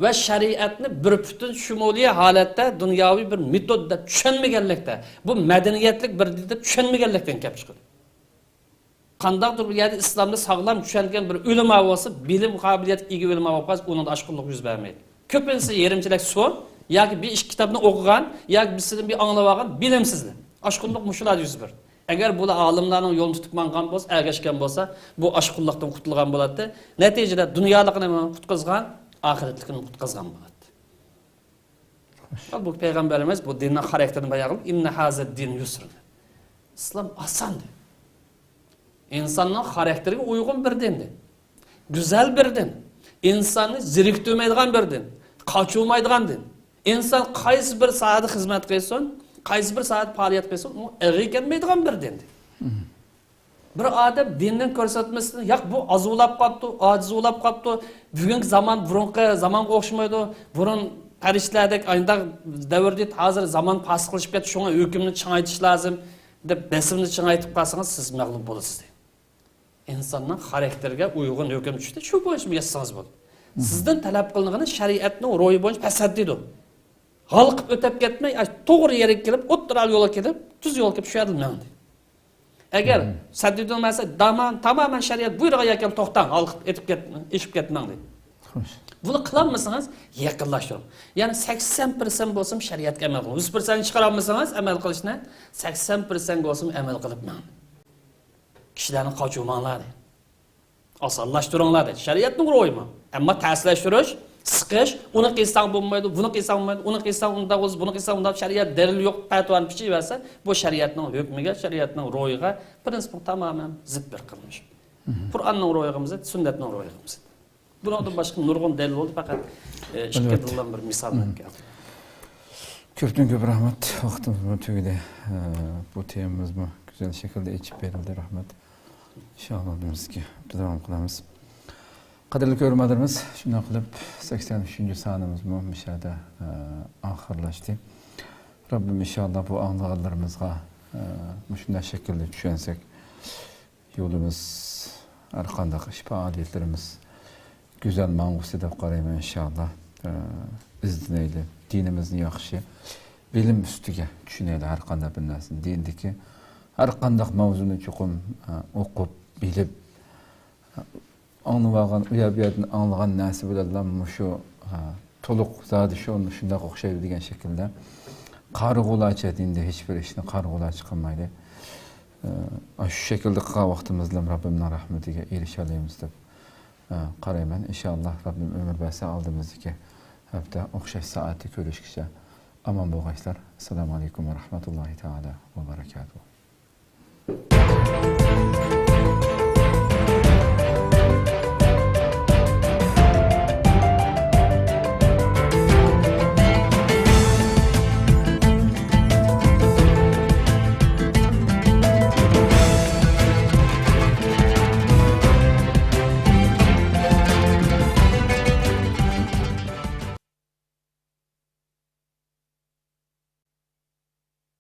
ۋە شەرىئەتنى بىر پۈتۈن شۇمۇلىي ھالەتتە دۇنياۋى بىر مېتود دەپ چۈشەنمىگەنلىكتە، بۇ مەدەنىيەتلىك بىر دىن دەپ چۈشەنمىگەنلىكتىن كەپ چىقىدۇ. قانداقتۇر بىر يەردە ئىسلامنى ساغلام چۈشەنگەن بىر ئۆلىما بولسا، بىلىم قابىلىيەتكە ئىگە ئۆلىما بولۇپ قالسا، ئۇنىڭدا ئاشقۇنلۇق يۈز بەرمەيدۇ. كۆپىنچىسى يېرىمچىلەك سۇ، ياكى بىر ئىككى كىتابنى ئوقۇغان، ياكى بىرسىدىن بىر ئاڭلاۋالغان بىلىمسىزلەر. ئاشقۇنلۇق مۇشۇلاردا يۈز بېرىدۇ. ئەگەر بۇلار ئالىملارنىڭ يولىنى تۇتۇپ ماڭغان بولسا، ئەگەشكەن بولسا، بۇ ئاشقۇنلۇقتىن قۇتۇلغان بولاتتى. نەتىجىدە دۇنيالىقىنى قۇتقۇزغان، ئاخىرەتلىكىنى قۇتقۇزغان بولاتتى. بۇ پەيغەمبىرىمىز بۇ دىننىڭ خاراكتېرىنى بايان قىلىپ، «ئىننە ھازا دىن يۇسرۇن.» ئىسلام ئاسان دىن. ئىنساننىڭ خاراكتېرىگە ئۇيغۇن بىر دىن دېدى. گۈزەل بىر دىن. ئىنساننى زېرىكتۈرمەيدىغان بىر دىن. قاچۇرمايدىغان دىن. ئىنسان قايسى بىر ساھەدە خىزمەت قىلسۇن، قايسى بىر ساھەدە پائالىيەت قىلسۇن، ئۇ ئېغىر كەلمەيدىغان بىر دىن. بىر ئادەم دىننىڭ كۆرسەتمىسىنى، ياق، بۇ ئازۇۋلاپ قاپتۇ، ئاجىزۇۋلاپ قاپتۇ، بۈگۈنكى زامان بۇرۇنقى زامانغا ئوخشىمايدۇ، بۇرۇن پەرىشتىلەردەك ئاينداق دەۋردە، ھازىر زامان پاسىقلىشىپ كەتتى، شۇڭا ھۆكۈمنى چىڭايتىش لازىم، دەپ بېسىمنى چىڭايتىپ قالسىڭىز، سىز مەغلۇپ بولىسىز دەيدۇ. ئىنساننىڭ خاراكتېرىگە ئۇيغۇن ھۆكۈم چۈشتى، شۇ بويىچە ياشىسىڭىز بولدى. سىزدىن تەلەپ قىلىنغىنى شەرىئەتنىڭ روھى بويىچە پەسەت دېدۇ. ھالقىپ ئۆتۈپ كەتمەي، ئاش توغرا يەرگە كېلىپ، ئوتتۇرا يولغا كېلىپ، تۈز يولغا كېلىپ، شۇ يەردىن مېڭدى. ئەگەر سەددىدۇن مەسە دامان، تامامەن شەرىئەت بۇيرۇغان يەرگە كېلىپ توختاڭ، ھالقىپ ئېتىپ كەت-، ئېشىپ كەتمەڭ دېدى. خوش. بۇنى قىلالمىسىڭىز، يېقىنلاشتۇرۇڭ. يەنى سەكسەن پىرسەنت بولسىمۇ شەرىئەتكە ئەمەل قىلىڭ. يۈز پىرسەنت چىقىرالمىسىڭىز ئەمەل قىلىشنى، سەكسەن پىرسەنت بولسىمۇ ئەمەل قىلىپ مېڭىڭ. كىشىلەرنى قاچۇرماڭلار دېدى. ئاسانلاشتۇرۇڭلار دېدى. شەرىئەتنىڭ روھىمۇ. ئەمما تەسلەشتۈرۈش، سىقىش، ئۇنى قىلساڭ بولمايدۇ، بۇنى قىلساڭ بولمايدۇ، ئۇنى قىلساڭ ئۇنداق بولىدۇ، بۇنى قىلساڭ ئۇنداق، شەرىئەت دەلىل يوق، پەتىۋانى پىچىۋەرسە، بۇ شەرىئەتنىڭ ھۆكمىگە، شەرىئەتنىڭ روھىغا، پرىنسىپىغا تامامەن زىت بىر قىلمىش. قۇرئاننىڭ روھىغىمۇ زىت، سۈننەتنىڭ روھىغىمۇ زىت. بۇنىڭدىن باشقا نۇرغۇن دەلىل بولدى، پەقەت، ئە، ئىككى ئەلۋەتتە. دىلدىن بىر مىسال بېرىپ كەلدىم. كۆپتىن كۆپ رەھمەت، ۋاقتىمىزمۇ تۈگىدى. ئە، بۇ تېمىمىزمۇ گۈزەل شەكىلدە ئېچىپ بېرىلدى، رەھمەت. ئىنشائاللا، بىز داۋام قىلىمىز. قەدىرلىك كۆرۈرمەنلىرىمىز، شۇنداق قىلىپ سەكسەن ئۈچىنچى سانىمىزمۇ مۇشۇ يەردە، ئە، ئاخىرلاشتى. رەببىم ئىنشائاللا بۇ ئاڭلىغانلىرىمىزغا، ئە، مۇشۇنداق شەكىلدە چۈشەنسەك، يولىمىز، ھەر قانداق ئىش پائالىيەتلىرىمىز گۈزەل ماڭغۇسى دەپ قارايمەن، ئىنشائاللا. ئە، ئىزدىنەيلى، دىنىمىزنى ياخشى، بىلىم ئۈستىگە چۈشىنەيلى ھەر قانداق بىر نەرسىنى. دىندىكى ھەر قانداق ماۋزۇنى چوقۇم، ئە، ئوقۇپ، بىلىپ، ئاڭلىۋالغان، ئۇ يەر بۇ يەردىن ئاڭلىغان نەرسە بىلەنلا مۇشۇ، ھە، تولۇق زادى شۇ، شۇنداق ئوخشايدۇ دېگەن شەكىلدە قارىغۇلارچە دىندا ھېچ بىر ئىشنى قارىغۇلارچە قىلمايلى. ئە، شۇ شەكىلدە قىلغان ۋاقتىمىزدا رەببىمنىڭ رەھمىتىگە ئېرىشەلەيمىز دەپ، ئە، قارايمەن. ئىنشائاللا، رەببىم ئۆمۈر بەرسە، ئالدىمىزدىكى ھەپتە ئوخشاش سائەتتە كۆرۈشكىچە ئامان بولغايسىلەر. ئەسسالامۇ ئەلەيكۇم ۋە رەھمەتۇللاھى تائالا ۋە بەرەكاتۇھۇ.